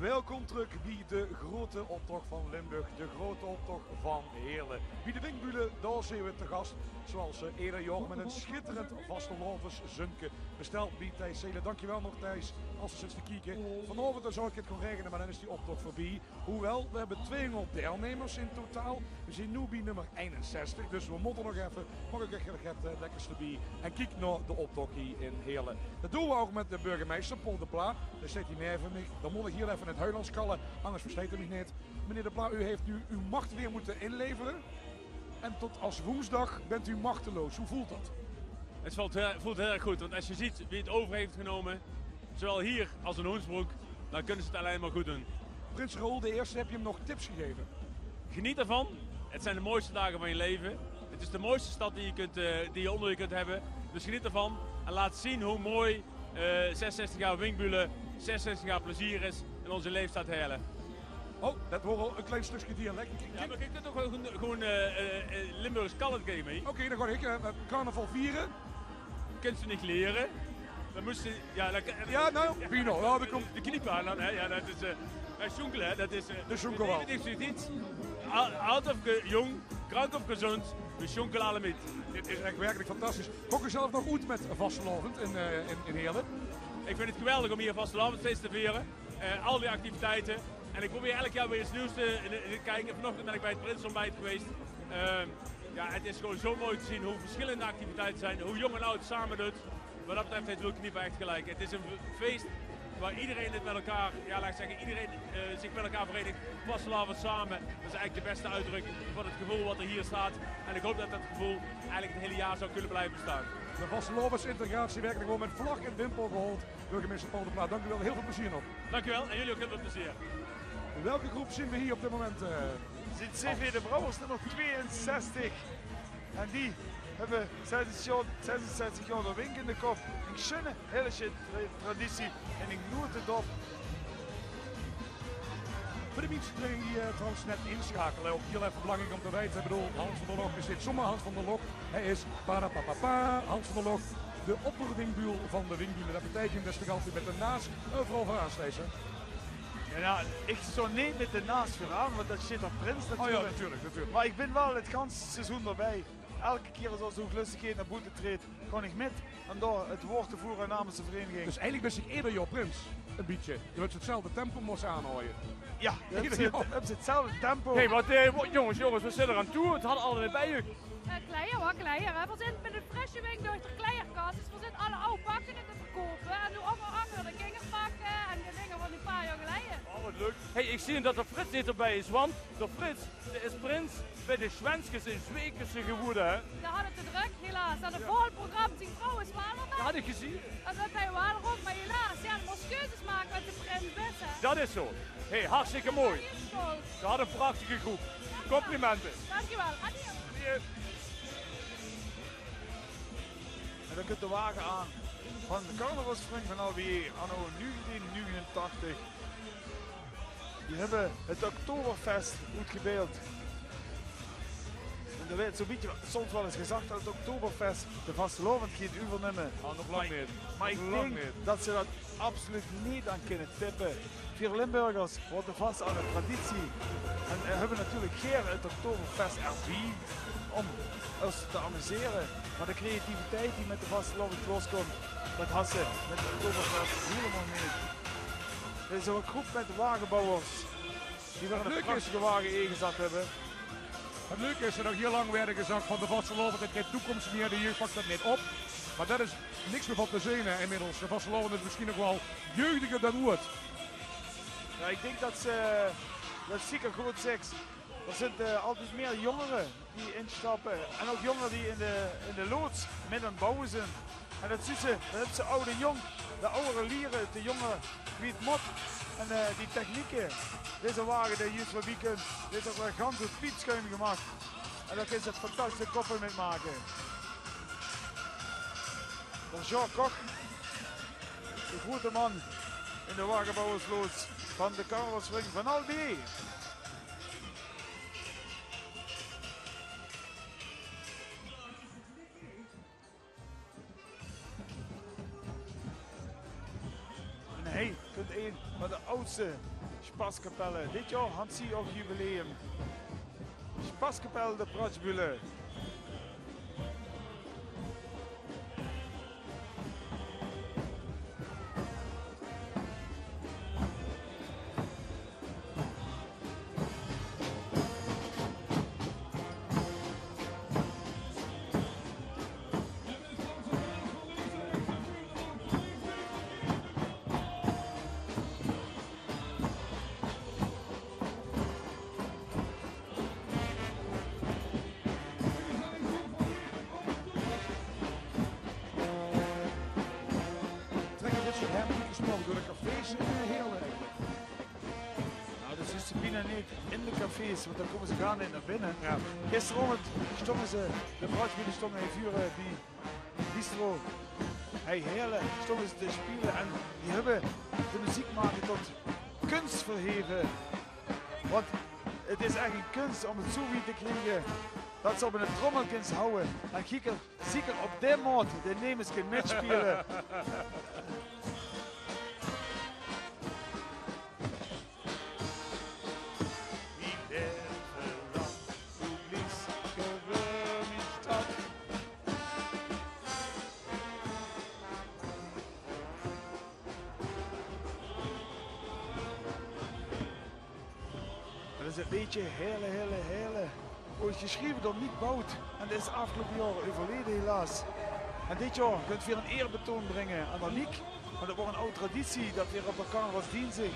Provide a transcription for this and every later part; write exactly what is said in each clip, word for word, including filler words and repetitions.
Welkom trök bie de groete optoch van Limburg, de groete optoch van Heerle. Bie de Winkbülle, dao zeen we te gas, zoals, eh, eder jaor, mit ein sjitterend vastelaoveszunke, besteld bie Thijs Seelen. Dankjewel nog, Thijs, als se zits te kieke. Vanaovend dan zou 't get gaon raegene, mer dan is die optoch veurbie. Hoewel, we hebbe tweehonderd deilnummers in totaal. We zeen noe bie nummer einenzestig, dus we mótte nog effe. Maag ich uch get, eh, lekkers d'rbie. En kiek nao de optoch hie in Heerle. Det doon we ouch mit de burgemeister, Paul de Pla. Dae steit hie neve mich. Dan mót ich hie effe in 't Huilands kalle, angers versteit 'r mich neet. Meneer de Pla, u heeft nu uw macht weer moeten inleveren. En tot aswoensdag bent u machteloos. Hoe voelt dat? Het voelt heel, voelt heel erg goed, want als je ziet wie het over heeft genomen, zowel hier als in Hoensbroek, dan kunnen ze het alleen maar goed doen. Prins Raoul de Eerste, heb je hem nog tips gegeven? Geniet ervan. Het zijn de mooiste dagen van je leven. Het is de mooiste stad die je, kunt, eh, die je onder je kunt hebben. Dus geniet ervan en laat zien hoe mooi, eh, zesenzestig jaar Winkbülle, zesenzestig jaar plezier is in onze leefstad Heerle. Oh, det waor al ein klein stökske dialek. Ja, maar je kunt ook gewoon, gewoon, eh, eh, eh, Limburgs kallen, ken je mee? Oké, dan gaon ich, eh, carnaval viere. Kunt ze niet leren. Dan moest ze, ja, dan, ja, nou, Pino, ja, dan komt de kniepen aan dan, hè. Ja, dat is, eh, eh, sjoenkele, hè. Dat is, eh, de sjoenkel wel. Dit is iets. Al-, altijd ge-, jong, krank of gezond, we sjoenkele allemiet. Dit is echt werkelijk fantastisch. Kómp geer zelf nog oet mit vastelaovend in, eh, in, in Heerle? Ik vind het geweldig om hier vastelaovend steeds te vieren. Eh, al die activiteiten. En ik probeer elk jaar weer iets nieuws te, te kijken. Vanochtend ben ik bij het prinsontbijt geweest. Ehm, ja, het is gewoon zo mooi te zien hoe verschillende activiteiten zijn, hoe jong en oud samen doet. Wat dat betreft heeft Wil Kniepen echt gelijk. Het is een feest waar iedereen het met elkaar, ja, laat ik zeggen, iedereen, eh, zich met elkaar verenigt. Vastelaovend samen, dat is eigenlijk de beste uitdrukking van het gevoel wat er hier staat. En ik hoop dat dat gevoel eigenlijk het hele jaar zou kunnen blijven bestaan. De vastelaovensintegratie werkelijk gewoon met vlag en wimpel gehaold. Burgemeester Paul de Pla, dank u wel. Heel veel plezier nog. Dank u wel en jullie ook heel veel plezier. Welke groep zien we hier op dit moment, eh? Zit C V de Brouwers, nummer tweeënzestig. En die hebben zesenzestig, zesenzestig jaar de Wink in de kop. Een schöne, hele schöne tra-, traditie en een grote dop. Veur de minse die, eh, trouwens net inschakele, ouch hieël effe belangriek óm te weite. Ich bedoel, Hans van der Log is neet zomer Hans van der Log. Hae is parapapapa Hans van der Log, de opperwinkbuul van de Winkbülle. Det beteikent det se nog altied mit de naas euveral veuraan steis, hè? Ja, nou, ich stóng neet mit de naas veuraan, want det zit d'r prins natuurlik. Oh ja, natuurlik, natuurlik. Maar ich bin waal 't ganse seizoen d'rbie. Elke kier es d'r zoe'n glössigheid nao boete treedt, gaon ich mit en dao 't woord te voere namens de vereniging. Dus eigelik bis se eder jaor prins, e bietje. Doe höbs 'tzelfde tempo mós aanhaoje. Ja, höbs se 'tzelfde tempo. Hey, wat, eh, wa-, jónges, jónges, wat zit d'r aan toe? 't Hat allemaol bie uch. Eh, kleier, wat kleier, hè? Veer zeen mit 'n frisse wink door de kleierkas, dus veer zeen alle aw pakke te verkoupe. En noe ónger angere de kingerpakke en de dinger van die paar jaor geleie. Oh, wat leuk. Hey, ich zeen det d'r Frits neet d'rbie is, want d'r Frits, dae is prins bie de Swenskes in Zwekes gewoede, hè? Dae hat 't te drök, helaas. Hat e vol program, zien vrouw is waal d'rbie. Det hat ich gezeen. En det hae waal rok, maar helaas, ja, dan mós se keuzes make mit de prins, hè. Det is zo. Hey, hartstikke mooi. Stolt. Ge hat 'n prachtige groep. Complimente. Dankjewel. Adieu. En dan kump de wage aan van de carnavalsvereniging van Alweer anno negentien negenentachtig. Die höbbe 't Oktoberfest oetgebeeld. En d'r weurt zoe'n bietje soms waal ins gezag det 't Oktoberfest de vastelaovend geit euvernumme. Oh, nog lang neet. Maar ich dink det ze det absoluut neet aan kinne tippe. Veer Limburgers haoje vast aan de traditie. En, eh, höbbe natuurlik gaer 't Oktoberfest d'rbie óm ós te amusere. Maar de creativiteit die mit de vastelaovend loskomt, det hat ze mit 't Oktoberfest hielemaol neet. D'r is 'n groep mit wagebouwers die weer 'ne prachtige wage ingezat höbbe. 't Leuke is, d'r is nog hieël lang waerd gezag van de vastelaovend haet gein toekoms mieë, de jeug pak det neet op. Maar det is niks mieë van te zeen, hè, inmiddels. De vastelaovend is misschien nog waal jeugdiger dan oeats. Ja, ich dink det se, det se zeker good zeks. D'r zint, eh, altied mieë jóngere die instappe. En ouch jóngere die in de, in de loods mit aan 't bouwe zint. En det zuus se, det höbs se aw en jónk. De awwere liere, de jóngere wie 't mót. En, eh, die technieke. Deze wage dae juus veurbie kump, dae is ouch weer gans oet piepschuim gemaak. En dao kins se fantastische koppe mit make. D'r Jean Koch, de groete man in de wagebouwersloods van de carnavalsvereniging van Alweer. En hae, Punt ein van de audste sjpaskapelle. Dit jaor hant zie ouch jubileum. Sjpaskapel de Pratsjbule. Trèk e bietje hemp gesproke door de cafés in, eh, Heerle. Nou, dat is de biena neet in de cafés, want dan kómme ze gaar neet nao binne. Jao. Gisteraovend sjtónge ze, de Pratsjbule sjtónge hei veur, eh, bie Bistro Hei Heerle sjtónge ze te sjpele en die höbbe de meziek make tot kuns verheve. Want 't is ech ein kuns óm 't zoe wied te kriege dat ze op 'n trommel kins houwe. En kiek, zeker op die maot, de nemes kin mitsjpele. Dat is 't leedje Heerle, Heerle, Heerle. Ooit gesjreve door Niek Bout en dae is aafgeloupe jaor euverleje, helaas. En dit jaor kónne veer 'n eerbetoon bringe aan d'r Niek. Want 't waor 'n aw traditie dat veer op d'r carnavalsdinsdig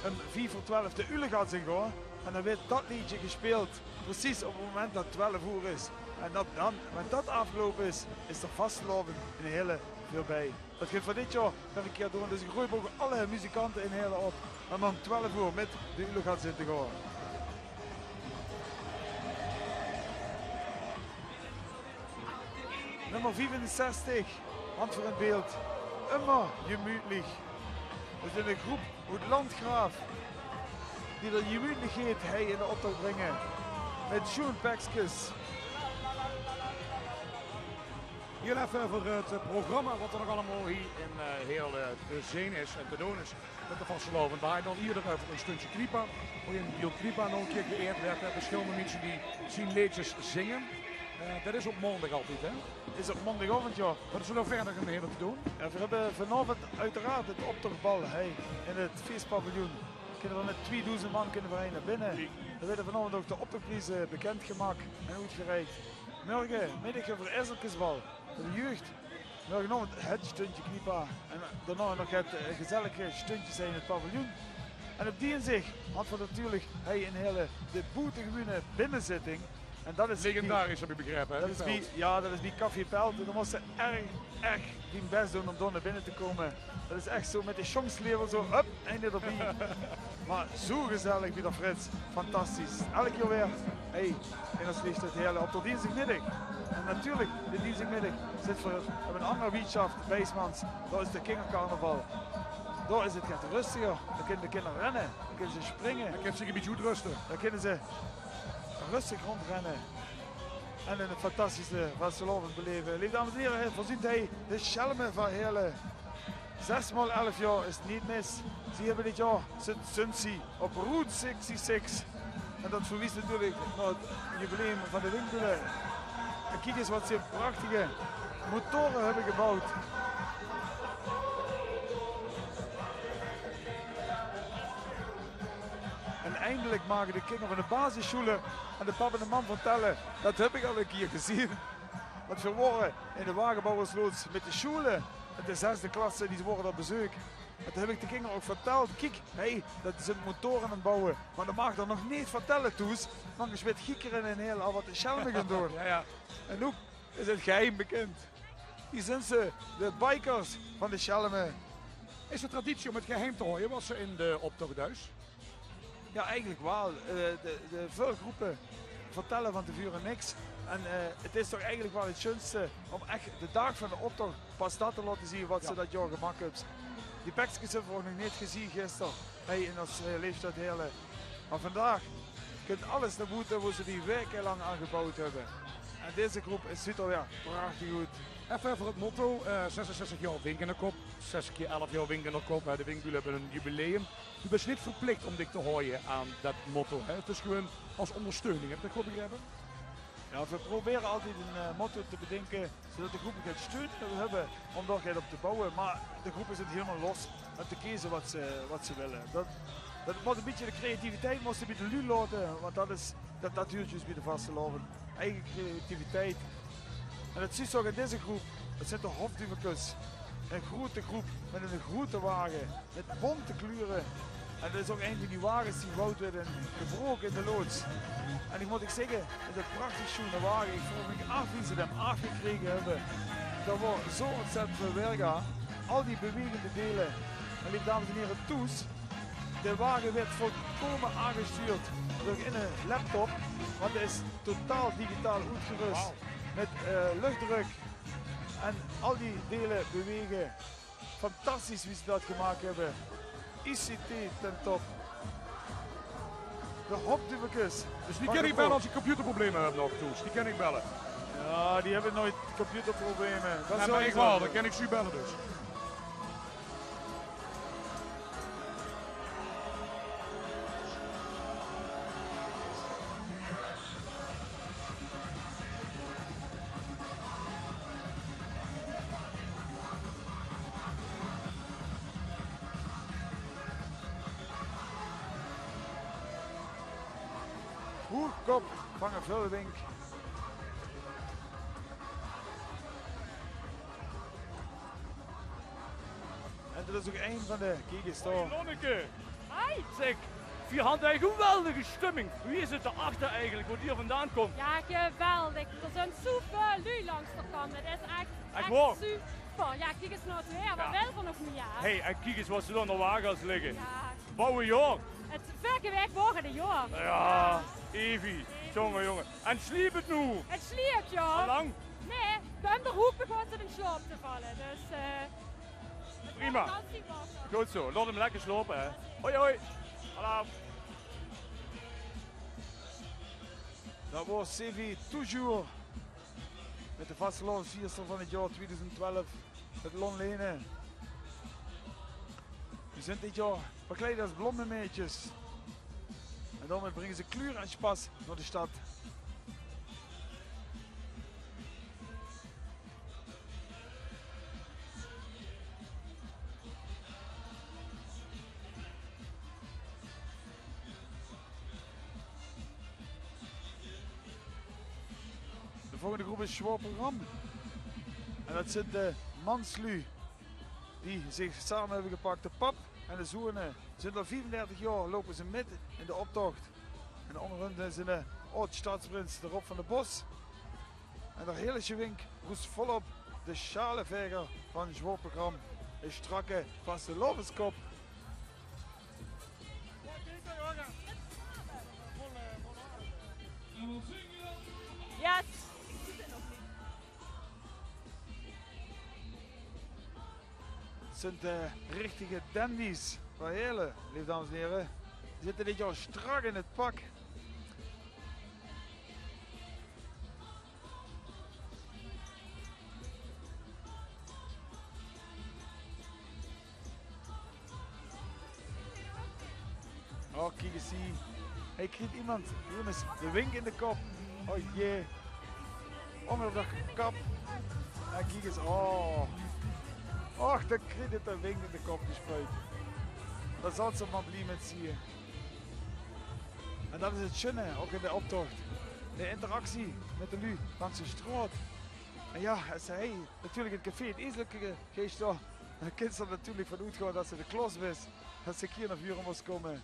óm vief veur twelf de Ulegats in gaon. En dan weurt dat leedje gesjpeeld precies op 't moment dat twelf oer is. En dat dan, wen dat aafgeloupe is, is d'r vastelaovend in Heerle veurbij. Dat geit veur dit jaor nog 'ne kier door. Dus ich roop ouch alle muzikante in Heerle op óm óm twelf oer mit de Ulegats in te gaon. Nummer viefenzestig, hant veur in beeld. Immer jemütlich. Veer zeen 'n groep oet Landgraaf die de jemütlichheid hei in d'r optoch bringe. Mit sjoen pekskes. Hie effe veur 't programma wat d'r nog allemaol hie in, eh, Heerle te zeen is en te doon is mit de vastelaovend. Veer hawwe 't al ierder euver e sjtundsje Kniepa, wo in Biel Kniepa nog 'ne kier geëerd weurt, hè. Versjillende minse die zien leedjes zinge. Eh, dat is op maondig altied, hè? Is op maondigaovend, jao. Wat is d'r nog wiejer in Heerle te doon? Jao, veer höbbe vanaovend oeteraard 't optochbal hei in 't feespaviljoen. Kinne veer mit tweedoezend man kinne veer hei nao binne. Veer weure vanaovend ouch de optochprieze bekindgemaak en oetgereik. Mörgemiddig höbbe veer ezelkesbal veur de jeug. Mörgenaovend 't sjtundsje Kniepa. En daonao nog 't, eh, gezellige sjtundsje in 't paviljoen. En op dinsdig hant v'r natuurlik hei in Heerle de boetegewuune binnezitting. En dat is legendarisch, höb ich begrepe, hè? Dat is bie, jao, dat is bie Café Pelt. En dan mós se erg, ech dien bès doon óm dao nao binne te kómme. Dat is ech zoe mit de sjongslevel zoe, hup, eine d'rbie. Mer zoe gezellig bie d'r Frits. Fantastisch. Elk jaor weer. Hei, in ós leeftied Heerle op d'r dinsdigmiddig. En natuurlik, de dinsdigmiddig zit veur op 'n anger wiersjtap, Wijsmans. Dao is de kingercarnaval. Dao is 't get rustiger. Dao kinne de kinder renne. Dao kinne ze springe. Dao kinne ze zich e bietje oetruste. Dao kinne ze rustig róndrenne. En 'n fantastische vastelaovend beleve. Leef dames en hiere, veer zeen hei de Sjelme van Heerle. Zes maol elf jaor is neet mis. Zie höbbe dit jaor zit Sunsi op Route zesenzestig. En dat verwies natuurlik nao 't jubileum van de windmule. En kiek ins wat ze prachtige motore höbbe gebouwd. En eindelik mage de kinger van de basissjoele aan de pap en de mam vertèlle: dat höb ich al 'ne kier gezeen. Want veer wore in de wagebouwersloods mit de sjoele, mit de zesde klasse, die wore dao op bezeuk. En toen höb ich de kinger ouch vertèld: kiek, hei, dat zeen motore aan 't bouwe. Mer dat maag d'r nog neet vertèlle thoes, want angesj weit giekere in Heerle al wat de Sjelme gaon doon. Jao, jao. En noe is 't geheim bekind. Hie zeen ze, de bikers van de Sjelme. Is 't traditie óm 't geheim te haoje, wat se in de optoch duis? Jao, eigelik waal. Eh, de, de, väöl gróppe vertèlle van te veure niks. En, eh, 't is toch eigelik waal 't sjoenste óm ech de daag van de optoch pas dat te laote zeen wat se dat jaor gemaak höbs. Die pekskes höbbe v'r ouch nog neet gezeen gister, hei in ós, eh, leeftied Heerle. Mer vandaag kump alles nao boete wo ze die waeke lang aan gebouwd höbbe. En deze groep, 't zuut d'r weer prachtig oet. Effe veur 't motto, eh, zesenzestig jaor Wink in de kop, zestig kier elf jaor Wink in de kop, hè, de Winkbuul höbbe ein jubileum. Doe bis neet verplich óm dich te haoje aan det motto, hè. 't Is gewoon es óngersteuning, höb ich det good begrepe? Jao, veer probere altied ein, eh, motto te bedinke, zodet de groep get steun kan höbbe óm dao get op te bouwe. Mer de groep is 't hielemaol los óm te keze waat ze, waat ze wille. Det, det mót ein bietje de creativiteit, mót se bie de luuj laote, want det is, det, det huurt zjus bie de vastelaovend. Eige creativiteit. En det zuus se ouch in deze groep. Det zeen de Hofduvelkes. Ein groete groep mit ein groete wage. Mit bónte kleure. En det is ouch ein van die wages die gebouwd weurt in Gebrook in de loods. En ich mót uch zègke, det is ein prachtig sjoene wage. Ich vraog mich aaf wie ze 'm aafgekrege höbbe. Dao waor zo óntzèttend väöl werk aan. Al die bewegende deile. En leef dames en hiere, thoes, de wage weurt volkómme aangestuurd door ein laptop. Want dae is totaal digitaal oetgerös. Wauw. Mit, eh, luchtdrök. En al die deile bewege. Fantastisch wie ze det gemaak höbbe. I C T ten top. De Hofduvelkes. Dus die kan ich belle es ich computerprobleme höb nog, thoes. Die kan ich belle. Jao, die höbbe noeit computerprobleme. Det is waal. Jao, mer ich waal. Dan kan ich ze belle, dus. Hoeg kop vange väöl wink. En det is ouch ein van de, kiek ins dao. Hoi, Lonneke. Hoi. Zeg, veer hadde ein geweldige stumming. Wie is 't dao achter eigelik, wo die vandaan kump? Jao, geweldig. D'r zeen zoeväöl luuj langs d'r kant. 't Is ech, ech super. Jao, kiek ins nao 't weer. Waat wille veer nog mieë? Hey, en kiek ins waat ze dao in de wage höbbe ligke. Jao. Bouwjaor. 't Vörge waek waor 't jaor. Jao, Evi. Jónge, jónge. En sjliep 't noe? 't Sjliep, jao. Al lang? Nae, veer höbbe d'r hoek begós in sjlaop te valle. Dus, eh, Prima. Good zo, laot 'm lekker sjlaope, hè. Hoi, hoi. Hallo. Det waor Sevi Toujours mit de vastelaovesvierster van 't jaor twiedoezend twelf, 't Lon Lene. Die zeen dit jaor verkleid es blonde maedjes. En daomit bringe ze kleur en sjpas nao de sjtad. De volgende groep is Zwaor Program. En det zeen de mansluuj die zich same höbbe gepak. De pap en de zoon, eh, zeen al viefendertig jaor, loupe ze mit in de optoch. En ónger hun zeen de aod-sjtadsprins, de Rob van de Bos. En d'r hele sjwing roes volop de sjalevaeger van Zwaor Program. De sjtrakke vastelaoveskop. Yes! 't Zeen, eh, richtige dandies van Heerle, leef dames en hiere. Die zitte dit jaor sjtrak in 't pak. Oh, kiek ins hie. Hae kriet emes, emes de wink in de kop. Oh jee. Ónger de kap. En kiek ins, oh. Och, dan kriet 'r de wink in de kop gesjpuit. Dao zal ze mer blie mit zeen. En det is 't sjoene, ouch in de optoch. De interactie mit de luuj langs de sjtraot. En jao, es hae natuurlik in 't café 't Ezelke geis dao, dan kins se d'r natuurlik van oetgaon det se de klos bis, es se hie nao veure mós kómme.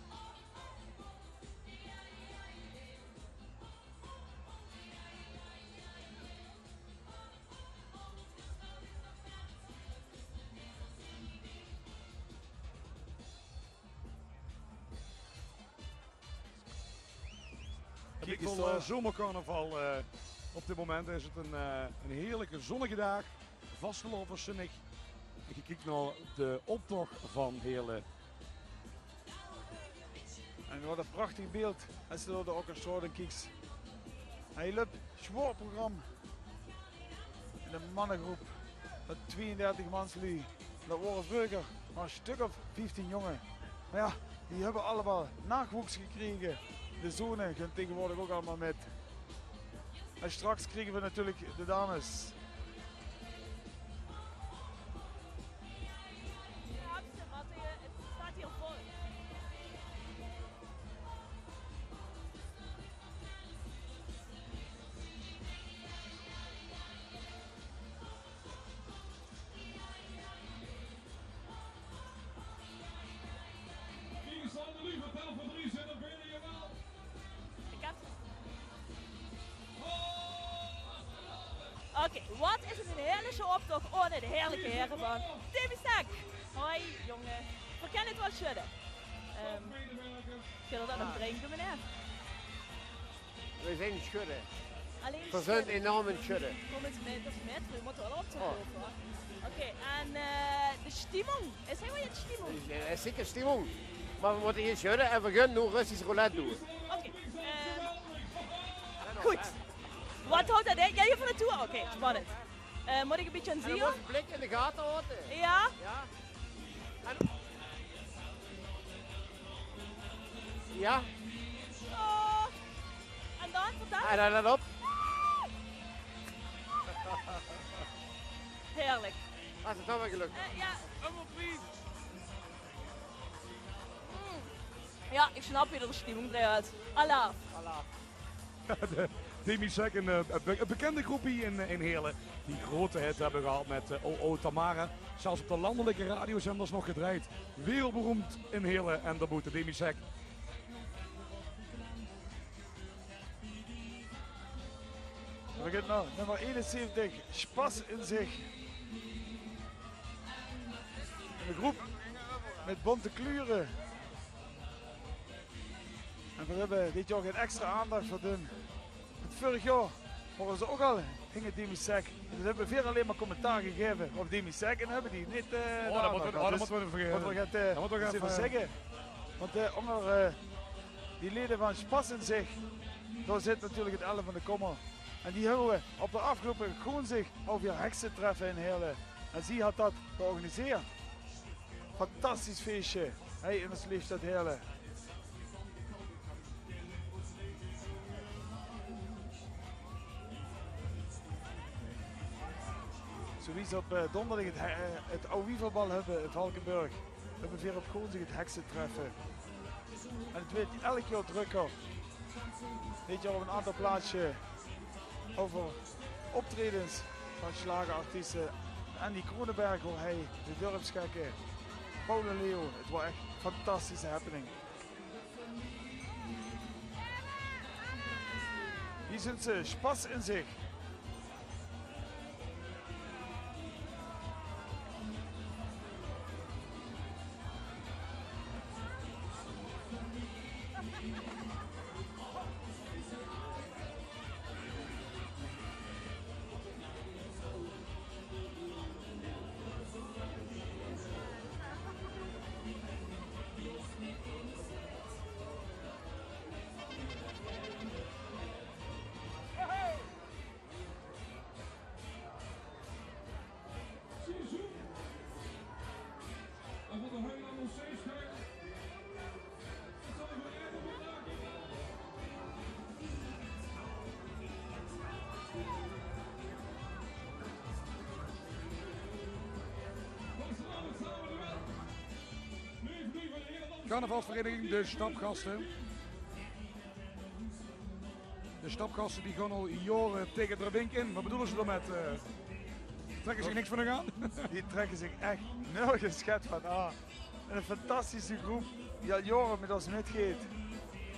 Kiek ins, eh, zomercarnaval, eh, op dit moment is 't ein, eh, ein heerlike zonnige daag. Vastelaovend zóndig. En geer kiek nao de optoch van Heerle. En waat ein prachtig beeld es se door de Okkerstraot kieks. Hei löp zwaor program in de mannegroep mit twieëndertig manslü. Det wore vreuger mer e stök of vieftien jónge. Mer jao, die höbbe allemaol naachwoeks gekrege. De zone gunt taegewoordig ouch allemaol mit. En straks kriege v'r natuurlik de dames. Oké, waat is 'ne heerlike optoch ohne de heerlike hiere van Demi Sec? Hoi, jónge. V'r kinne 't waal sjudde. Ehm, kinne v'r det nog drinke, meneer? Veer zeen neet sjudde. Allein sjudde. Veer zeen enorm aan 't sjudde. Kóm ins mit, det is mit, veer mótte waal op de hoogte, huur. Oké, en, eh, de stimmung? Is hie waal de stimmung? Jao, is zeker stimmung. Mer veer mótte hie sjudde en veer gaon noe Russisch roulette doon. Oké, ehm, good. Waat haet det in? Jao, hie van de toer. Oké, spannend. Eh, mót ich e bietje aan zeen? En dan mót de blik in de gate haoje. Jao? Jao. En, jao. Oh. En dan, vertel. En dan let op. Ah. Heerlik. Ah, is 't dan weer gelök? Eh, jao. Allemaol pries. Mm. Jao, ich snap wie de stimmung drejt. Alaaf. Alaaf. De Demi Sec, 'n, eh, 't be-, 't bekènde gróp hie in, eh, in Heerle. Die groete hit höbbe gehad mit, eh, O O Tamara. Zelfs op de landelijke radiozenders nog gedrejd. Wereldberoemd in Heerle en daarboete. Demi Sec. V'r beginne noe, nummer einenzeventig, Spass in Zich. 'n Gróp mit bónte kleure. En veer höbbe dit jaor gein extra aandach veur hun. Want vörig jaor wore ze ouch al hinger Demi Sec. En toen höbbe veer allein mer commentaar gegaeve op Demi Sec en höbbe die neet, eh, de aandach gehad. Oh, det mótte v'r, oh, det mótte v'r effe, det mótte v'r effe zègke. Want, eh, ónger, eh, die leje van Spass in Zich, dao zit natuurlik 't Ellen van de Kommer. En die höbbe v'r op de aafgeloupe Goonsdig op 't Heksetreffe in Heerle. En zie haet det georganiseerd. Fantastisch feesje. Hei, in ós leefstad Heerle. Zoewie ze op, eh, dónderdig 't he-, eh, 't Aw Wieverbal höbbe in Valkeberg, höbbe veer op Goonsdig 't Heksetreffe. En 't weurt elk jaor drökker. Dit jaor op 'n aantal plaatsje euver optraejes van sjlagerartieste. Andy Kronenberg, hoor hei, de Dörpsgekke, Paul en Leo. 't Waor ech 'n fantastische happening. Hie zeen ze, Spass in Zich. Carnavalsvereniging De Stapgaste. De Stapgaste die gaon al jaore taenge de windj in. Waat bedoele ze dao mit? Eh, trèkke zich niks van hun aan? Die trèkke zich ech nörges get van aan. 'n Fantastische gróp die al jaore mit ós mitgeit.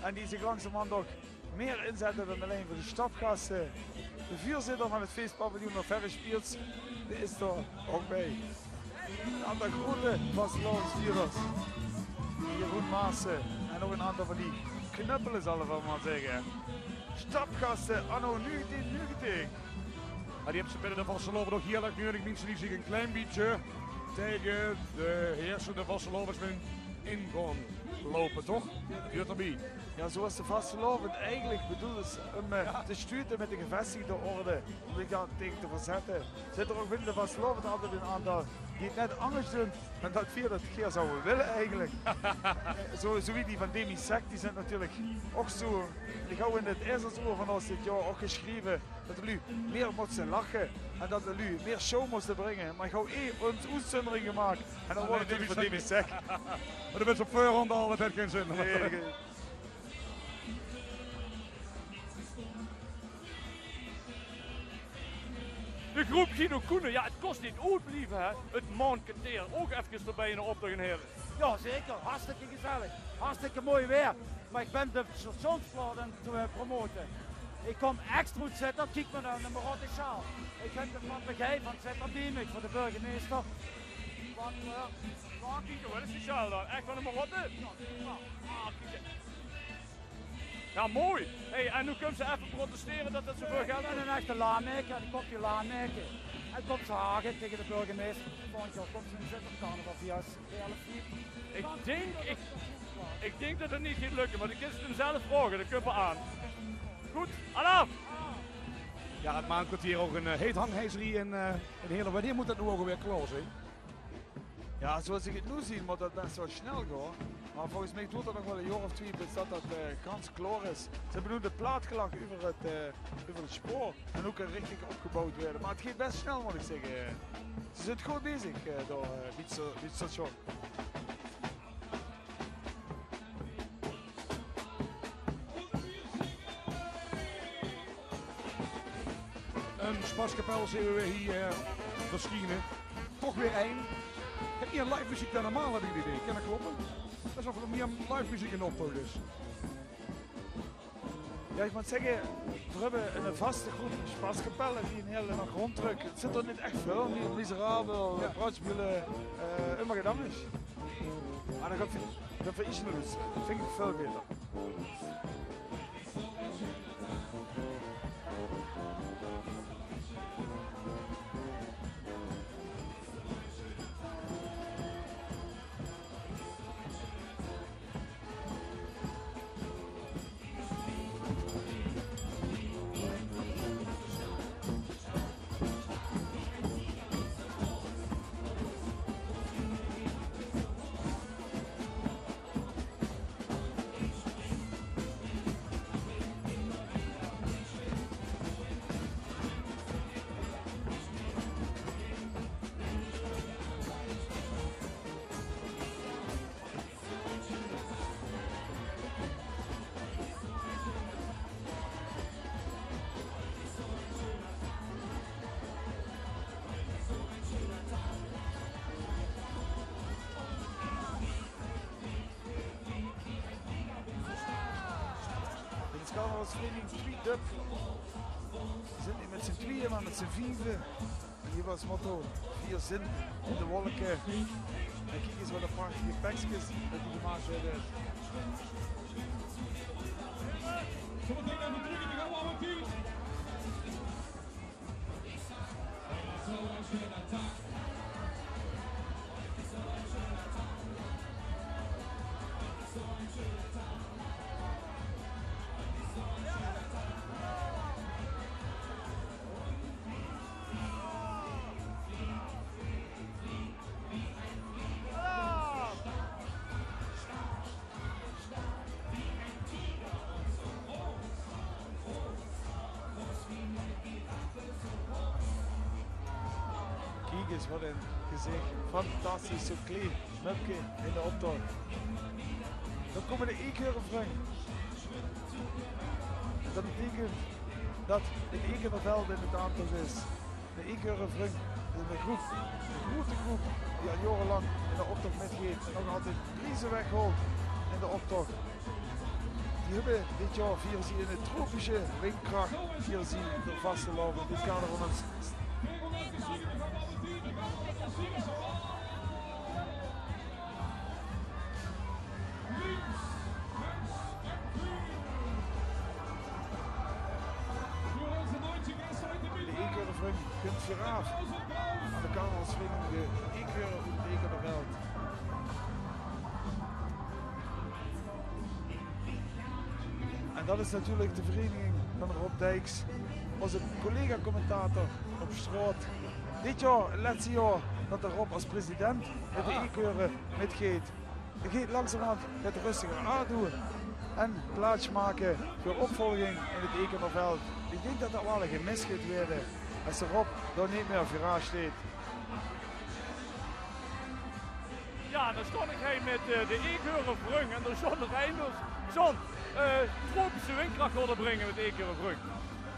En die zich langzamerhand ouch mieë inzètte dan allein veur de Stapgaste. De veurzitter van 't feespaviljoen, Ferry Spierts, dae is dao ouch bie. 'n Aantal groete vastelaovesvierders. Jeroen Maassen en nog 'n aantal van die knuppele, zalle v'r mer zègke. Stapgaste anno negentien negentig. Mer die höbbe ze binne de vastelaovend ouch hieël erg nudig. Minse die zich e klein bietje taenge de heersende vastelaoveswind in gaon loupe, toch? Huurt d'rbie. Jao, zoewie de vastelaovend eigelik bedoeld is um, eh, te sjtuute mit de gevestigde orde, um zich dao taenge te verzètte, zit d'r ouch binne de vastelaovend altied 'n aantal die 't net angers doon dan dat veer dat gaer zouwe wille eigelik. Zoe, zoewie die van Demi Sec, die zint natuurlik ouch zoe. Ich hou in 't Aesersoor van ós dit jaor ouch gesjreve dat de luuj mieë móste lache en dat de luuj mieë show móste bringe. Mer ich hou ein oetzundering gemaak en dat waor natuurlik veur Demi Sec. Mer dat wis op veurhand al, dat haet gein zin. Nae, dat De groep Guido Koenen, jao, 't kós neet oetblieve, hè. 't Maonketeer, ouch efkes d'rbie in de optoch, heren. Jao, zeker. Hartstikke gezellig. Hartstikke mooi weer. Mer ich bön de stationsplaat aan 't, eh, promote. Ich kóm extra oet Zitterd, kiek mer nao de Marotte sjaal. Ich höb de papegei van Zitterd bie mich veur de burgemeister. Wat, eh, wat? Kiek, wat is die sjaal dan? Ech van de Marotte? Jao, jao. Ah, kiek. Jao, mooi. Hey, en noe kums se effe protestere dat dat zoeväöl geld kós. Ich bön 'nen echte Laanmaeker, ich kóm oet Laanmaeker. En kóm ze hage taenge de burgemeister. Volgend jaor kóms se in Zitterd carnaval via elf vier. Ich dink, ich, ich dink dat 't neet geit lökke, mer dan kins se 't 'm zelf vraoge, dat kump waal aan. Good, alaaf! Jao, 't Maonketeer ouch 'n, eh, heet hangijzer in, eh, in Heerle. Wannieër mót dat noe ouch alweer klaor zeen? Jao, zoewie ich 't noe zeen, mót dat bès waal snel gaon. Mer volges mich doert dat nog waal 'n jaor of twieë bis dat dat, eh, gans klaor is. Ze höbbe noe de plaat gelag euver 't, eh, euver 't spoor. En ouch kan richtig opgeboewd waere. Mer 't geit bès snel, mót ich zègke. Ze zint good bezig, eh, dao, eh, bie 't sta-, bie 't station. Ein Sjpaskapel zeen v'r hie, eh, versjiene. Toch weer ein. Höb hie live meziek dan normaal, höb ich 't idee. Kin dat kloppe? Det is waal mieë live meziek in de optoch dus. Jao, ich mót zègke, v'r höbbe ein vaste groep Sjpaskapelle die 'n hiel nach róndjtrèkke. 't Zint d'r neet ech väöl, Miserabel, Jao. Praatjebule, eh, Ummer Gedanges. Mer dan gaon v'r, gaon v'r get loes. Vinj ich väöl baeter. Dit is carnavalsvereiniging Twiedub. Ze zint neet mit z'n twieë, mer mit z'n vieve. En hie waor 't motto: veer zint in de wolke. En kiek ins wat 'n prachtige pekskes det die gemaak höbbe. Zometeen effe trök in de Gouwe Tied. Kiek ins, wat ein gezich. Fantastisch, zo'n klee mupke in de optoch. Dan kómme de Eekheurenvrunj. En det beteikent det 't Eekheurenveld in de aantoch is. De Eekheurenvrunj, ein groep, ein groete groep die al jaorelang in de optoch mitgeit en nog altied prieze weghaolt in de optoch. Die höbbe dit jaor, viere ze in de tropische windkrach, viere ze de vastelaovend. Dit kader van ein s-, s-, De Eekheurenvrunj kump veuraaf aan de carnavalsvereiniging de Eekheure oet 't Eekheurenveld. Dat is natuurlik de vereiniging van Rob Dijks, ózze collega-commentator op straot. Dit jaor, 't lètste jaor dat de Rob es president mit de Eekheure mitgeit. Hae geit langzamerhand get rustiger aandoon en plaats make veur opvolging in 't Eekheureveld. Ich dink dat dat waal ein gemis geit waere es de Rob dao neet mee veuraan steit. Jao, dan staon ich hie mit, eh, de Eekheure Vrung en dao staon d'r ein, dus zo'n, eh, tropische windjkracht laote bringe mit Eekheure Vrung.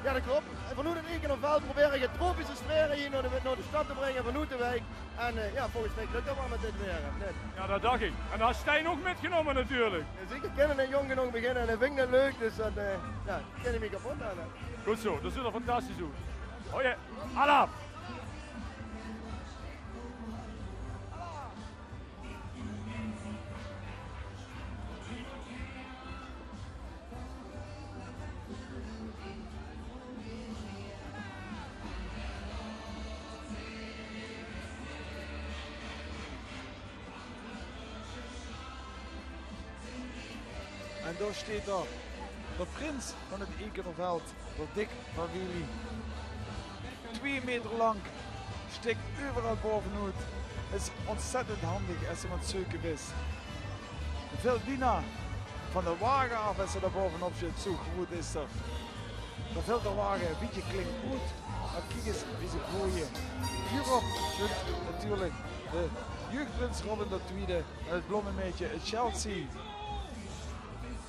Jao, dat klop. En vanoet 't Eekheureveld probere ich 't tropische sfere hie nao de, nao de stad te bringe, vanoet de wiek. En, eh, jao, volges mich lök dat waal mit dit waer, of neet? Jao, dat dach ich. En dao haet Stijn ouch mitgenómme natuurlik. Jao, zeker. Kin 't neet jónk genóg beginne en hae vindj 't leuk, dus dat, eh, jao, kin ich neet kepot aan, hè. Good zoe, dat zuut d'r fantastisch oet. Hoi, alaaf! En dao steit d'r, de prins van 't Eekheureveld, d'r Dick van Wely. Twee meter lank, stik euveral baovenoet. Is óntzèttend hendig es se aan 't zeuke bis. Vilt bienao van de wage aaf es se dao baovenop zits, zoe groeat is 'r. Dao vilt d'r wage ein bietje klein oet, mer kiek ins wie ze groeie. Hie-op zit natuurlik de jeugdprins Robin d'r Twiede en 't blómmemeidje oet Chelsea.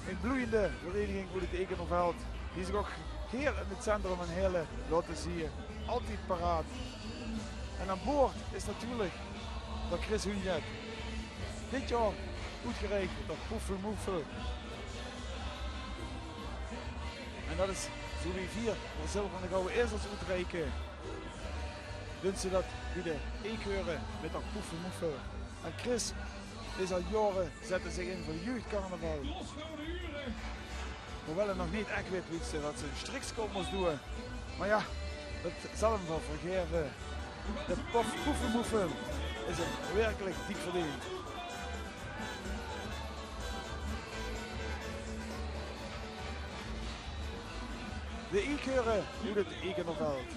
Ein bloeiende vereiniging oet 't Eekheureveld, die zich ouch hie in 't centrum in Heële laote zeen. Altied paraat. En aan boord is natuurlik d'r Chris Hunjet. Dit jaor oetgereik door Poefel Moefel. En dat is zoe wie veer veur zilver en gouwe ezels oetreike. Doon ze dat bie de Eekheure mit d'r Poefel Moefel. En Chris is al jaore, zèt 'r zich in veur jeugdcarnaval. Hoewel 'r nog neet ech wit wie 'r dat zien strikske op mós doon. Mer jao, dat zal 'm waal vergaeve. De pof-, Poefel Moefel is 'm werkelik dik verdeend. De Eekheure oet 't Eekheureveld.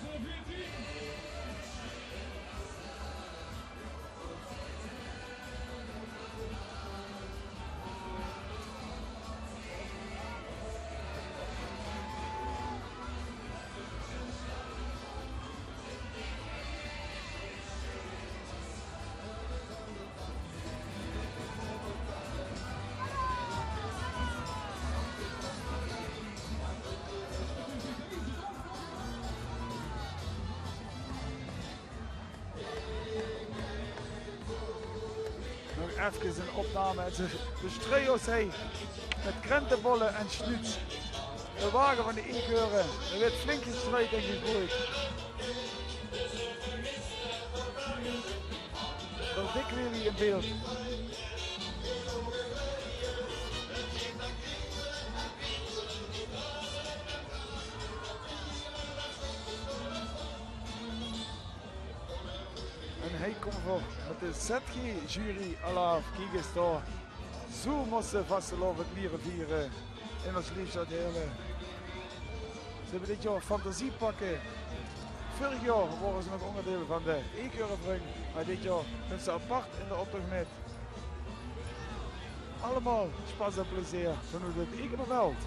Nog efkes ein opname. En ze bestruie ós hie mit krentebolle en snuuts. De wage van de Eekheure, d'r weurt flink gestruid en gegroeid. D'r Dick Wely in beeld. En hie kómme v'r mit de Z G-jury alaaf. Kiek ins dao. Zoe mós se vastelaovend liere viere in ós leefstad Heële. Ze höbbe dit jaor fantasiepakke. Vörig jaor waore ze nog óngerdeil van de Eekheure Vrung, mer dit jaor gaon ze apart in d'n optoch mit. Allemaol spas en plezeer vanoet 't Eekheureveld.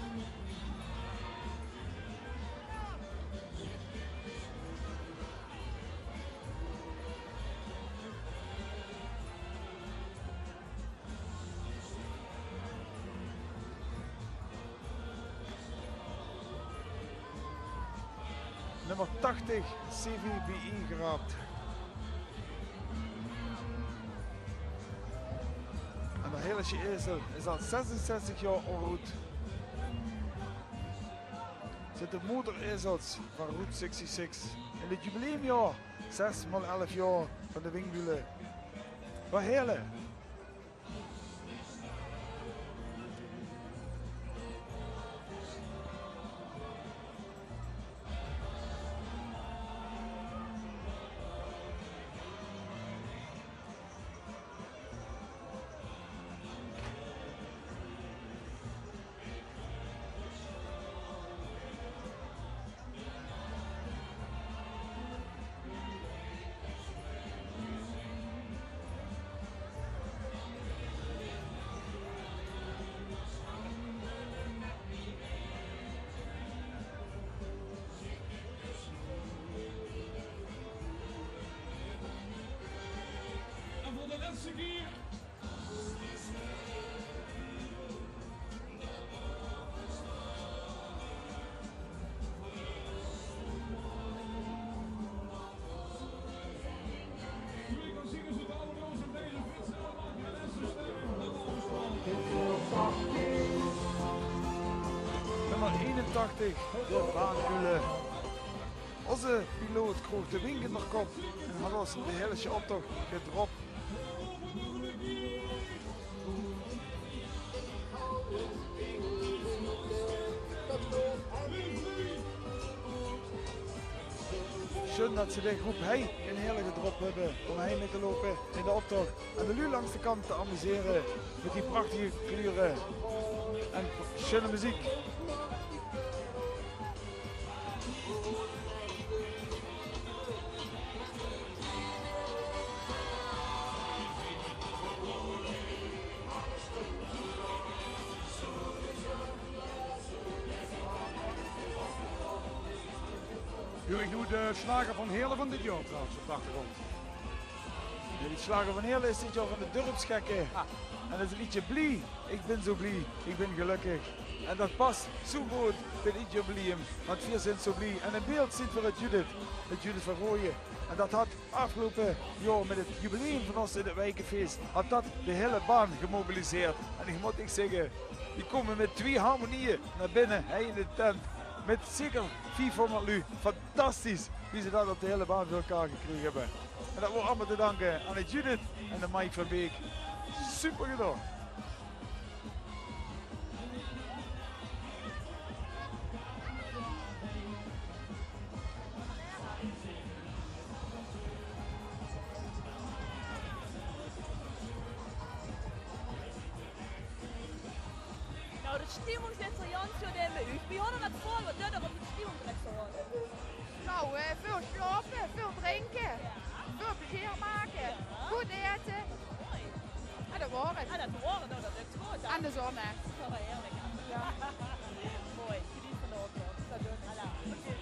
Nummer tachtig, C V B I geraapt. En d'r Heëlesje ezel is al zesenzestig jaor op roet. Zit de motorezels van Route zesenzestig in 't jubileumjaor, zes maol elf jaor van de Wingbulle. Van Heële. Nummer einentachtig, de Baankuule. Ózze piloot kroog de wink in d'r kop en haw ós de hieëlsje optoch gedrop. Sjoen det ze de groep hei in Heerle gedrop höbbe óm hei mit te loupe in de optoch en de luuj langs de kant te amusere mit die prachtige kleure en sjoene meziek. Huur ich noe de sjlager van Heerle van dit jaor trouwens op de achtergrond? Jao, die sjlager van Heerle is dit jaor van de Dörpsgekke. Ah. En det is 't leedje Blie. Ich bin zo blie, ich bin gelökkig. En det pas zo good bie 't jubileum, want veer zeen zo blie. En in beeld zeen veer 't Judith, 't Judith van Rooyen. En det haet aafgeloupe jaor mit 't jubileum van ós in 't wiekefees, haet det de hieële baan gemobiliseerd. En ich mót ech zègke, die kómme mit twieë harmonieë nao binne, hei in de tent. Mit zeker viefhóngerd luuj. Fantastisch wie ze det op de hieële baan veur elkaar gekrege höbbe. En det waor allemaol te danke aan 't Judith en de Mike van Beek. Super gedaon. Nou, de stimmung zit d'r jans good in bie uch. Wie haet 't mit vol? Waat deit d'r óm de stimmung trek te hawwe? Nou, eh, väöl sjlaope, väöl drinke, väöl plezeer make, good aete. Mooi. En det waor 't. En det waor 't, nou, det is good. En de zon, hè. Oh, heerlik. Jao. Mooi. Geneet van de optoch. Det doon v'r. Voilà. Oké.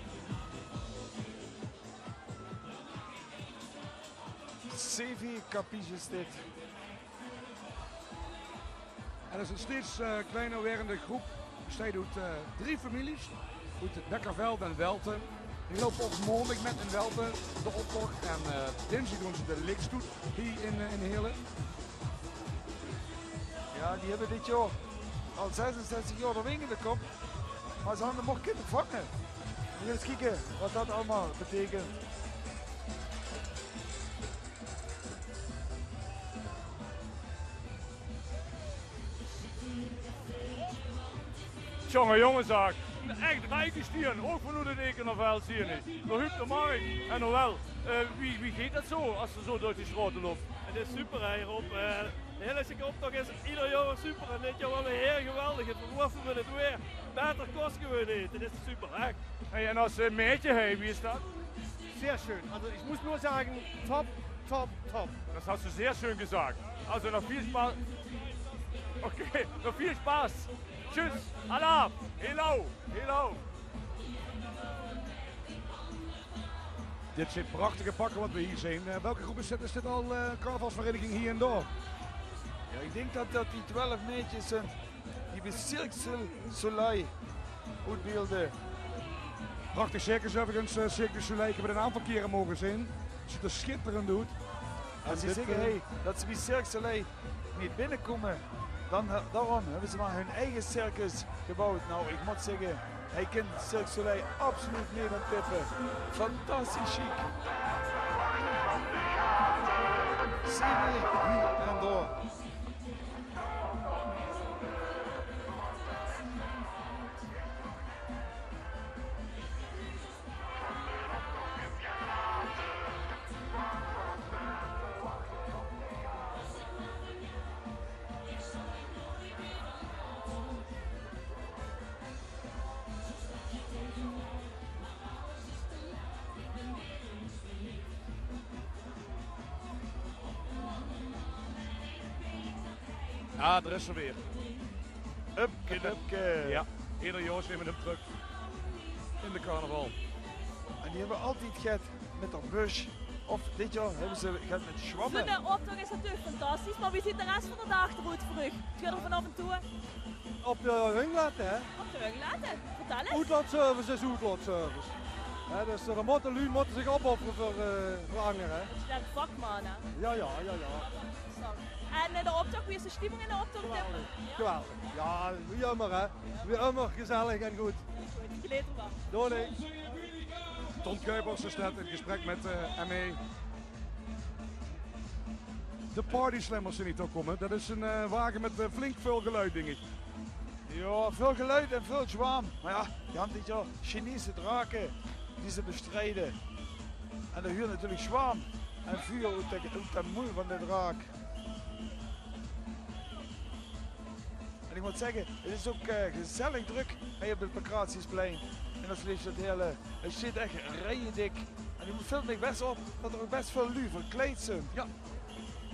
Sevi Capiche is dit. En det is ein steeds, eh, kleiner waerende groep. Besteit oet, eh, drie families. Oet Bekkerveld en Welte. Die loupe op maondig mit in Welte de optoch. En, eh, dinsdig doon ze de likstoet hie in, eh, in Heerle. Jao, die höbbe dit jaor al zesenzestig jaor de wink in de kop. Mer ze hadde nog geine vange. Ins kieke waat det allemaol beteikent. Tjonge, jonge zaak. Ech driegesjtieën, ouch vanoet 't Ekenerveld, zeen ich. D'r Huub de Mark en Noël. Eh, wie, wie geit det zo, es se zo door die sjtraote löps? 't Is super, hè, Rob. Eh, de hieële optoch is eder jaor super. En dit jaor waor 't hieël geweldig. 't Waor mit 't waer. Baeter kós 't gewoon neet. 't Is super, hè. Hey, en es, eh, maedje, hey, wie is det? Sehr schön. Also ich muss nur sagen, top, top, top. Das hast du sehr schön gesagt. Also noch viel Spaß. Okay, noch viel Spaß. Tschüss. Alaaf. Hello. Hello. Dit zeen prachtige pakke wat we hie zeen. Eh, welke groep is dit? Is dit al, eh, carnavalsvereniging hie en dao? Jao, ich dink det det die twelf maedjes zeen die bie Cirque du Soleil oetbeelde. Prachtig circus euverigens, eh, Cirque du Soleil. Ich höb 't 'n aantal kiere moge zeen. 't Zuut d'r sjitterend oet. En ze zègke, eh, hey, det ze bie Cirque du Soleil neet binnekómme. Dan, eh, daorum höbbe ze mer hun eige circus geboewd. Nou, ich mót zègke, ich kin Cirque du Soleil absoluut neet aan tippe. Fantastisch sjiek. Zeen we hie en dao. Ah, d'r is 'r weer. Upke Dupke. Jao, eder jaor zeen we 'm trök in de carnaval. En die höbbe altied get mit d'r bus. Of dit jaor höbbe ze get mit zjwamme. Zoe'n optoch is natuurlik fantastisch, mer wie zuut de res van de daag d'roet veur uch? Gaot geer d'r vanaaf en toe? Op de hung lètte, hè? Op de hung lètte. Vertèl ins. Oetlaotservice is oetlaotservice. Hè, dus, eh, dao mótte luuj mótte zich opoffere veur, eh, veur angere, hè? Dit is waal vakman, hè? Jao, jao, jao, jao. En, eh, de optoch, wie is de stemming in de optoch op dit moment? Geweldig. Jao? Geweldig. Jao, wie ummer, hè. Wie ummer, gezellig en good. Good, ich geneet d'rvan. Doei. Ton Kuipers is net in gesprek mit, eh, M E. De Party Slammers zeen ich toch kómme. Det is ein, eh, wage mit, eh, flink väöl geluid, dink ich. Jao, väöl geluid en väöl zjwaam. Mer jao, die hant dit jaor Chinese drake die ze bestrieje. En dao huurt natuurlik zjwaam en vuur oet de, oet de moel van de draak. En ich mót zègke, 't is ouch, eh, gezellig drök hie op 't Pancratiusplein. En det is det hele, 't zit ech riejedik. En ich, 't vilt mich bès op det d'r ouch bès väöl luuj verkleid zeen. Jao.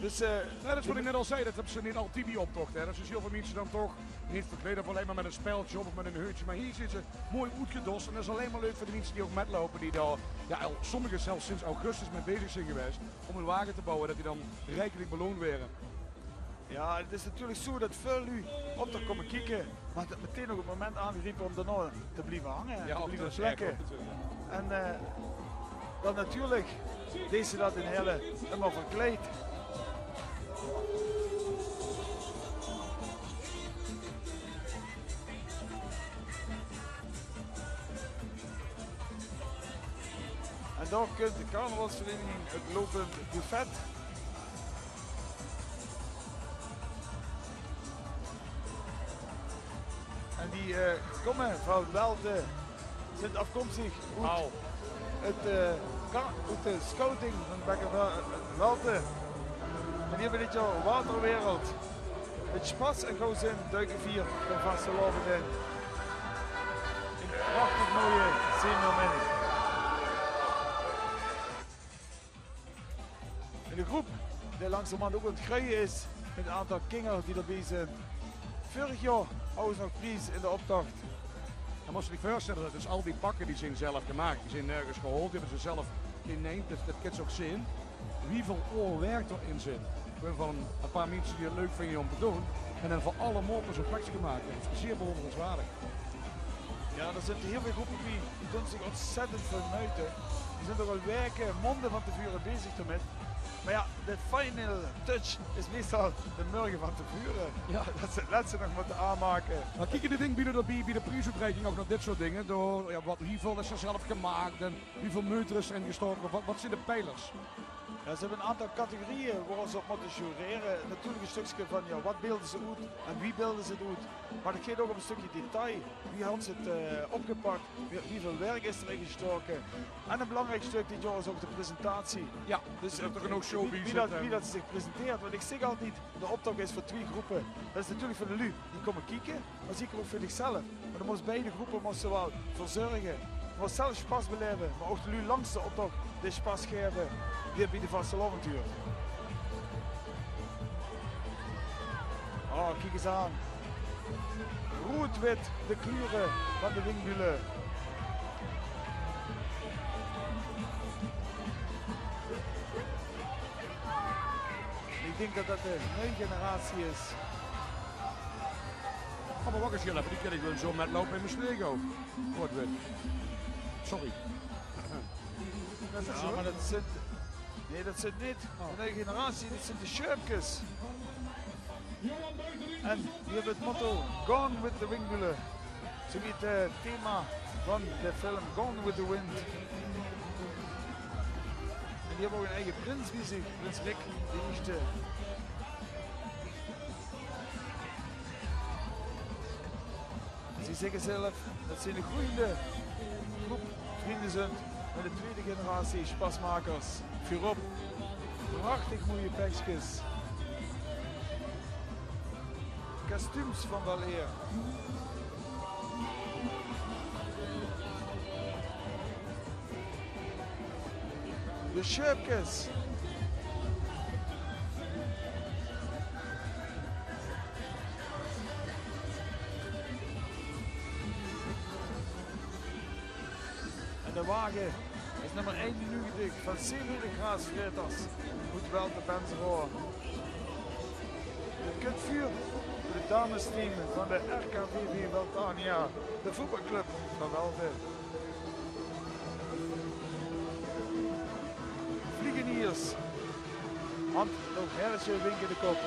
Dus, eh, jao, det is waat ich net al zag, det höbs se neet altied bie optochte, hè. Det is hiel väöl minse dan toch neet verkleid of allein mer mit ein speldje op of mit ein heutje. Mer hie zeen ze mooi oetgedos en det is allein mer leuk veur de minse die ouch mitloupe, die dao, jao, al, sommige zelfs sinds augustus mit bezig zeen gewaes óm hun wage te bouwe, det die dan riekelik beloond waere. Jao, 't is natuurlik zoe det väöl luuj optoch kómme kieke, mer det metein ouch 't moment aangriep óm daonao te blieve hange en te blieve flekke. En, eh, dan natuurlik dees se det in Heële ummer verkleid. En dao kump de carnavalsvereniging 't Lopend Buffet. En die, eh, kómme van Welte, zeen aafkomstig oet 't, eh, ka-, oet de scouting van Bekkeveld, eh, Welte. En die höbbe dit jaor Waterwereld. Mit sjpas en gaozin duike veer de vastelaovend in. In prachtig mooie Zeemeerminne. En de groep die langzamerhand ouch aan 't greuje is, mit 'n aantal kinger die d'rbie zeen. Veurig jaor hawwe ze nog pries in de optoch. Dan mós se dich veurstelle det dus al die pakke die zeen zelf gemaak, die zeen nörges gehaold, die höbbe ze zelf geneimd, dus det kins se ouch zeen wieväöl oor werk d'r in zit. Gewoon van ein paar minse die 't leuk vinje óm te doon. En dan veur allemaol zoe'n plekske make. Det is zeer bewonderenswaardig. Jao, d'r zeen hiel väöl groepe bie, die doon zich ontzettend väöl meujte. Die zeen d'r al waeke, maonde van te veure bezig d'rmit. Mer jao, de final touch is meistal de mörge van te veure. Jao. Det ze 't lètste nog mótte aanmake. Mer kiek, det dink bie de, bie, bie de priesoetreiking ouch nao dit soort dinger. Door, jao, waat, wieväöl is d'r zelf gemaak en wieväöl meujte is d'r in gestaoke? Waat, waat zeen de peilers? Jao, ze höbbe 'n aantal categorieë wo-op ze op mótte jurere. Natuurlik e stökske van, jao, wat beelde ze oet en wie beelde ze 't oet. Mer 't geit ouch óm e stökske detail. Wie hant ze 't, eh, opgepak? Wie, wieväöl werk is d'r in gestaoke? En e belangriek stök dit jaor is ouch de presentatie. Jao, dus, eh, wie, wie dat, wie dat ze zich presenteert. Want ich zègk altied, de optoch is veur twie groepe. Dat is natuurlik veur de luuj die kómme kieke, mer zeker ouch veur dichzelf. Mer de mós beide groepe mós se waal verzörge. De mós zelf sjpas belaeve, mer ouch de luuj langs de optoch de sjpas gaeve die bie de vastelaovend huurt. Oh, kiek ins aan. Roed-wit de kleure van de Wingbulle. Ich dink dat dat de nuuje generatie is. Oh, mer wach ins, Jelle, die kin ich waal zo mitloupe in mien sneeuwgoot. Roed-wit. Sorry. Jao, mer dat zint, nae, dat zint neet de nuuje generatie, dit zint de Sjööpkes. En die höbbe 't motto Gone with the Wingbulle. Zoewie 't, eh, thema van de film Gone with the Wind. En die höbbe ouch 'n eige prins bie zich, prins Rick de Ierste. Ze zègke zelf dat ze 'n groeiende groep vrunj zint mit de twiede generatie sjpasmakers. Veurop, prachtig moeie pekskes. Kostuums van weleer. De Sjööpkes. En de wage is Nummer einennegentig van C W de Graasvreters oet Welte-Penseroa. Dit kump veur, veur 't damesteam van de R K V V Weltania, de voetbalclub van Welte. Vliegeniers. Hand nog herretje, winkende kop.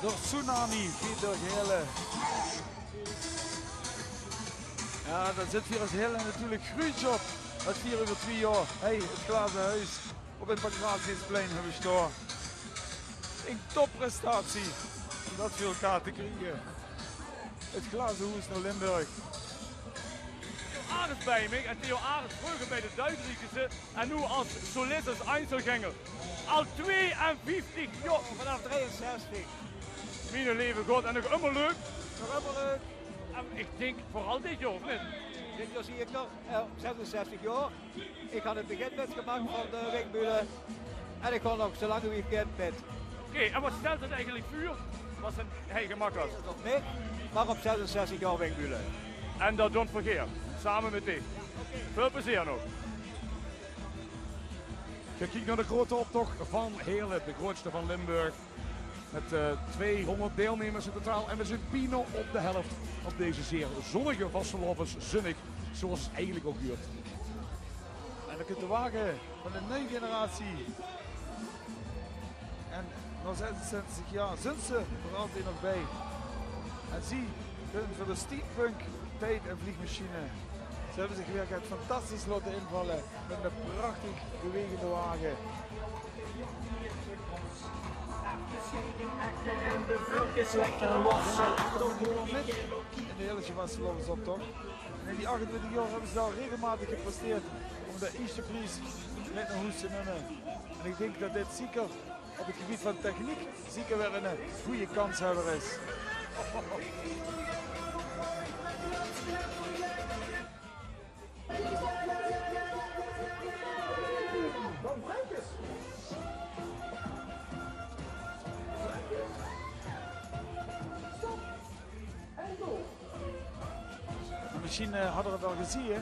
De tsunami geit door Heële. Jao, dao zit v'r es Heële natuurlik gruuts op. Det v'r euver twie jaor, hey, 't Glaze Hoes op 't Pancratiusplein höbbe staon. Ein topprestatie óm det veur elkaar te kriege. 't Glaze Hoes nao Limburg. Theo Arends bie mich en Theo Arends vreuger bie de Duizendriekese en noe es solist, es Einzelgänger. Al tweeënvieftig jaor. Vanaaf drieënzestig. Miene leve god, en nog ummer leuk. Nog ummer leuk. En ich dink veural dit jaor, of neet? Dit jaor zeker, eh, zesenzestig jaor. Ich han 't begin mitgemaak van de Winkbülle. En ich gaon nog zoe lang wie ich kin mit. Oké, en waat stèlt 't eigelik veur? Waat zeen, hey, gemak as. Nog neet, mer op zesenzestig jaor Winkbülle. En det doon v'r gaer, same mit dich. Väöl plezeer nog. Geer kiek nao de groete optoch van Heële, de groetste van Limburg. Mit, eh, tweehonderd deilnemers in totaal. En v'r zeen bienao op de helf op deze zeer zonnige vastelaoveszunnig, zoeas 't eigelik ouch huurt. En dan kump de wage van de nuuj generatie. En nao zesenzestig jaor zeen ze d'r altied nog bie. En zie kómme veur de steampunk tied- en vliegmachine. Ze höbbe zich weer get fantastisch laote invalle mit eine prachtig bewegende wage. Mit in de Heëlesje vastelaovesoptoch. En in die achtentwintig jaor höbbe ze al regelmaotig gepresteerd óm de ierste pries mit nao hoes te numme. En ich dink det dit zeker op 't gebied van techniek zeker weer ein, eh, gooj kanshebber is. Mesjien, eh, hadde v'r 't al gezeen, hè?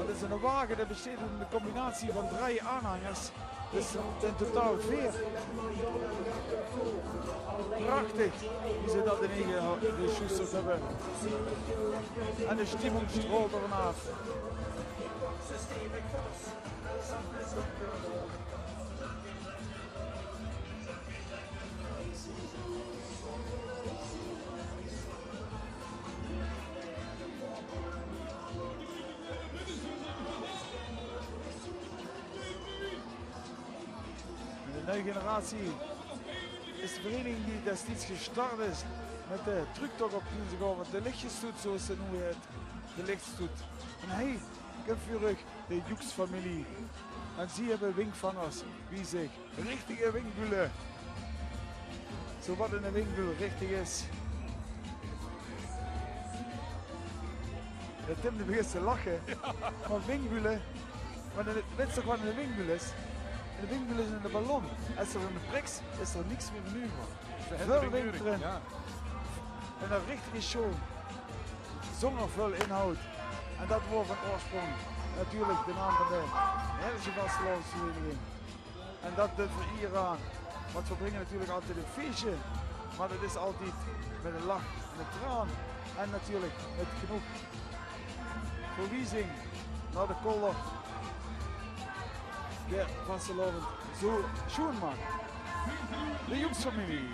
Det is eine wage dae besteit oet ein combinatie van drie aanhangers. Dus in totaal veer. Prachtig wie ze det ineen ge-, gesjoesterd höbbe. En de stimming straolt d'r vanaaf. De nuuj generatie is de vereniging die destieds gestart is mit de trucktoch op dinsdigavend, de Lichtjesstoet, zoeas ze 't noe heet, de Lichtstoet. En hie kump veur uch de Joeks-femilie. En zie höbbe winkvangers bie zich. Richtige winkbülle. Zoe waat ein winkbül richtig is. Jao, Tim, dae begint te lache. Jao. Mer winkbülle, mer dan wits se toch waat ein winkbül is? Ein winkbül is eine ballon. Es se 'm priks, is d'r niks mieë van euver. Väöl wink d'rin. Jao. En ein richtige show. Zónger väöl inhoud. En det waor van oorsprong natuurlik de naam van de Heëlesje vastelaovesvereniging. En det doon v'r hie aan. Want v'r bringe natuurlik altied ein fieësje. Mer det is altied mit ein lach en ein traan. En natuurlik mit genóg verwiezing nao de kolder dae vastelaovend zoe sjoen maak. De Joeks-femilie.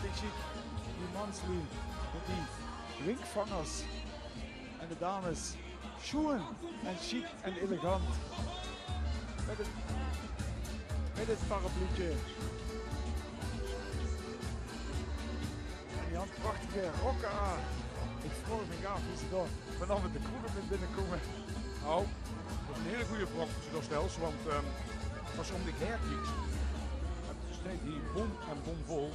Sjiek, die manslui mit die winkvangers en de dames. Sjoen en sjiek en elegant. Mit 't, mit 't parapluutje. En die hant prachtige rokke aa. Ich vraog mich aaf wie ze dao vanaovend de kroeg mit binnekómme. Nou, dat is 'n hele goeie vraog die se dao stèls, want, ehm, es se óm dich haer kieks, 't steit hie bom en bomvol.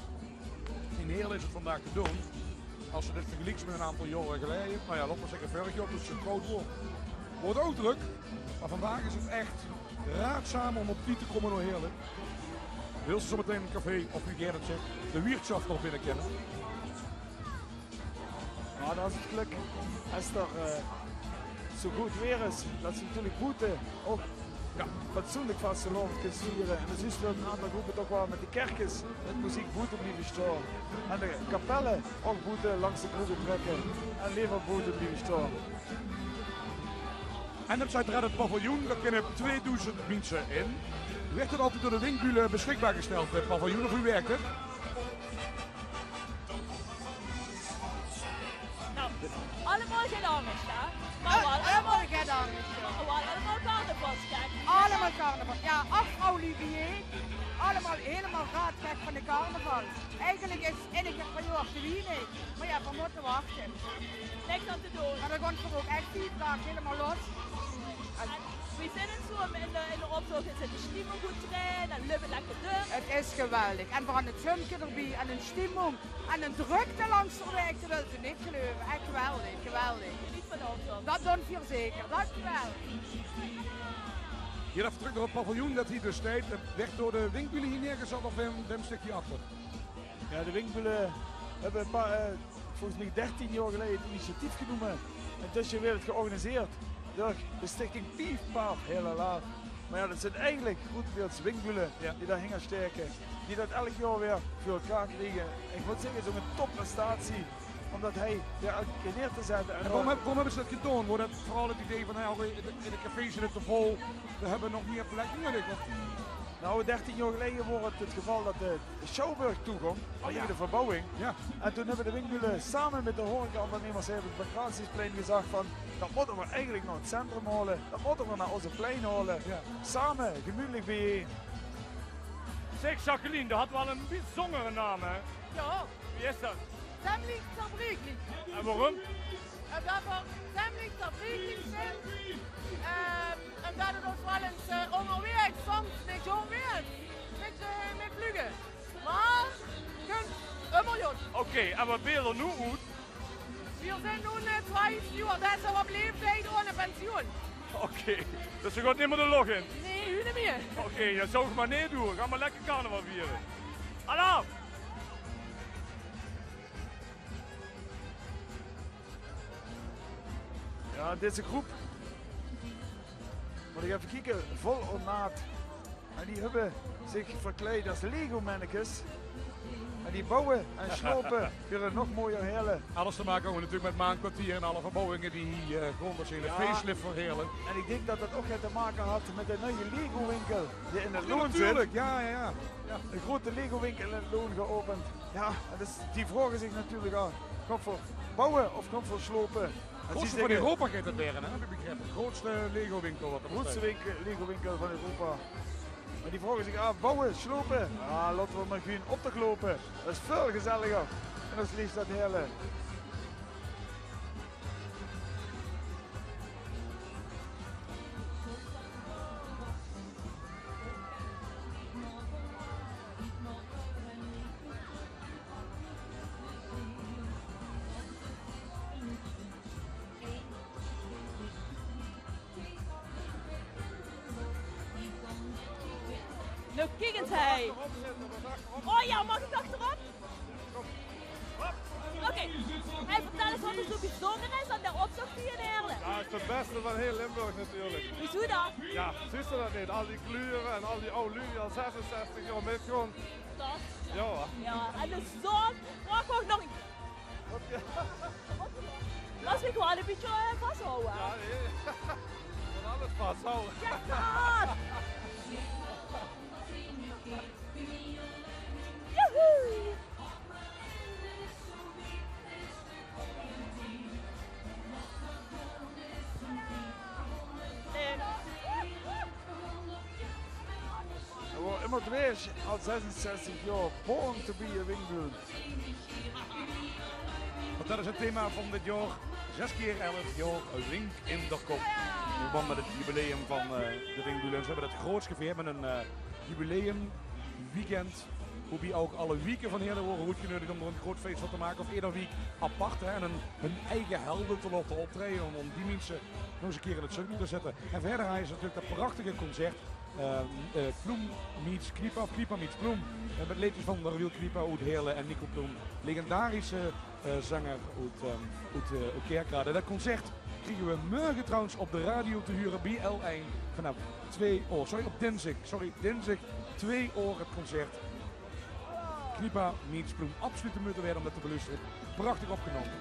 In Heerle is 't vandaag te doon. Es se dit vergelieks mit 'n aantal jaore geleie, nou jao, laot mer zègke, vörig jaor toen 't zoe koud woor, woor 't ouch drök. Mer vandaag is 't ech raadzaam óm op tied te kómme nao Heerle. Wils se zometein 'n café of, wie Gerrit zaet, de wiertsjaf nog binnekènne? Mer dat is 't gelök. Es 't, eh, zoe good weer is, dat se natuurlik boete ouch, jao, fatsoenlik vastelaovend kins viere. En dan zuus se dat 'n aantal gróppe toch waal mit de kerkes, mit meziek boete blieve staon. En de kapelle ouch boete langs de kroege trèkke en leever boete blieve staon. En dan zit d'r 't paviljoen, dao kènne tweedoezend minse in. Wèrk dat altied door de Winkbülle besjikbaar gestèld, 't paviljoen, of wie wèrk dat? Nou, allemaol get angers, hè? Mer waal allemaol get angers, jao. Mer waal allemaol carnavalsgek. Allemaol carnaval. Jao, ach vrouwluuj bie-ein. Allemaol hielemaol raadgek van de carnaval. Eigelik is eine kier per jaor te wienig. Mer jao, veer mótte wachte. Niks aan te doon. Mer dan gaon veer ouch ech vief daag hielemaol los. En wie zit 't zoe in de, in de optoch? Zit de stimmung good d'rin? En löp 't lekker door? 't Is geweldig. En veer hant 't zunke d'rbie en 'n stimmung. En 'n drökte langs de waeg, dat wils se neet geleuve. Ech geweldig, geweldig. Geneet van de optoch. Dat doon veer zeker, dat waal. Hie effe trök nao 't paviljoen dat hie dus steit. Wèrk door de Winkbülle hie neergezat of wem, wem stik hie achter? Jao, de Winkbülle höbbe e paar, eh, volges mich dertien jaor geleie 't initiatief genómme. Intösse weurt 't georganiseerd door de stichting Piefpaaf Heerle Laat. Mer jao, dat zint eigelik grotendeils Winkbülle, jao, die dao hinger staeke, die dat elk jaor weer veur elkaar kriege. Ich mót zègke, 't is ouch 'n topprestatie óm dat hie weer elke kier neer te zètte. En waorom höb-, waorom höbbe ze dat gedoon? Woor dat veural 't idee van, hey, in de, in de cafés is 't te vol, veer höbbe nog mie plek nudig? Of? Nou, dertien jaor geleie woor 't 't geval dat de de sjouwburg toegóng, vanwege de verbouwing. Jao. En toen höbbe de Winkbülle same mit de horecaóndernemers hie op 't Pancratiusplein gezag van: dat mótte v'r eigelik nao 't centrum haole, dat mótte v'r nao ózze plein haole. Jao. Same, gemütlich bie-ein. Zeg, Jacqueline, dat haet waal 'n biezóngere naam, hè? Jao. Wie is dat? Zemlich zerbrechlich. En waorom? Umdat 't zemlich zerbrechlich is. Ehm, umdat 't ós waal ins, eh, óngerwaeg soms neet good geit. Mit, eh, mit vlüge. Mer kunt ummer good. Oké, en wie beeld 't noe oet? Veer zint noe, eh, twieëf joer, dat is op leeftied ohne pensioen. Oké, dus ze geit nimmer de loch in? Nae, noe neet mie. Oké, jao, zoe mer neet doon. Gaon v'r lekker carnaval viere. Alaaf! Jao, dees groep, mót ich effe kieke, vol ornaat. En die höbbe zich verkleid es Lego-mennekes. En die bouwe en sjloupe veur 'n nog mooier Heerle. Alles te make höbbe v'r natuurlik mit Maankwartier en alle verbouwinge die hie, eh, gaon v'r zeen. 'n Jao. Facelift veur Heerle. En ich dink dat dat ouch get te make haet mit de nuie Lego-winkel die in 't Loon zit. Natuurlik, jao, jao, jao. Jao. 'n Grote Lego-winkel in 't Loon geopend. Jao, en dus die vraoge zich natuurlik aaf: gaon v'r bouwe of gaon v'r sjloupe? En grootste van Europa geit 't waere, hè, höb ich begrepe. De grootste Lego-winkel wat 't bestaet. Grootste winkel, Lego-winkel van Europa. Mer die vraoge zich aaf: bouwe, sjloupe? Jao, laote v'r mer gewoon optoch loupe. Dat is väöl gezelliger. En dat is leefst dat Heerle. Noe, kiek ins, hè. O jao, maag ich achterop? Oké. Hey, vertèl ins wat d'r zoe biezónger is aan de optoch hie in Heerle. Jao, 't is 't bèste van hiel Limburg natuurlik. Wiezoe dan? Jao, zuus se dat neet? Al die kleure en al die aw luuj die al zesenzestig jaor mitgaon. Dat? Jao. Jao, en de zon. Wach, wach, nog ins. Wat, jao? Laot mich waal e bietje, eh, vashawwe. Jao, nae. Van alles vashawwe. Jao, dat. Joehoe! Wees al zesenzestig jaor, Born to be a Winkbüll. Want dat is het thema van dit jaor. Zes keer elf jaor Wink in der Kop. In verband met het jubileum van eh, de Winkbüll. En ze hebben het groots gevierd met een eh, jubileumweekend. Waobie ook alle wieke van Heerle worden oetgeneudigd om er een groot feest van te maken. Of ieder week apart, hè, en een, hun eigen helden te laten optreden. Om, om die mensen nog eens een keer in het zonnetje te zetten. En verder is natuurlijk dat prachtige concert eh eh Ploem meets Kniepa, of Kniepa meets Ploem. Eh, met leedjes van Derwiel Kniepa oet Heerle en Nico Ploem, legendarische eh, zenger oet eh oet eh oet Kerkrade. Dat concert kriege we morge trouwens op de radio te hure bie L1 vanaf twee oor. Sorry, op dinsdig. Sorry, dinsdig twee oor het concert. Kniepa meets Ploem. Absoluut de moeite waerd om dat te belustere. Prachtig opgenomen.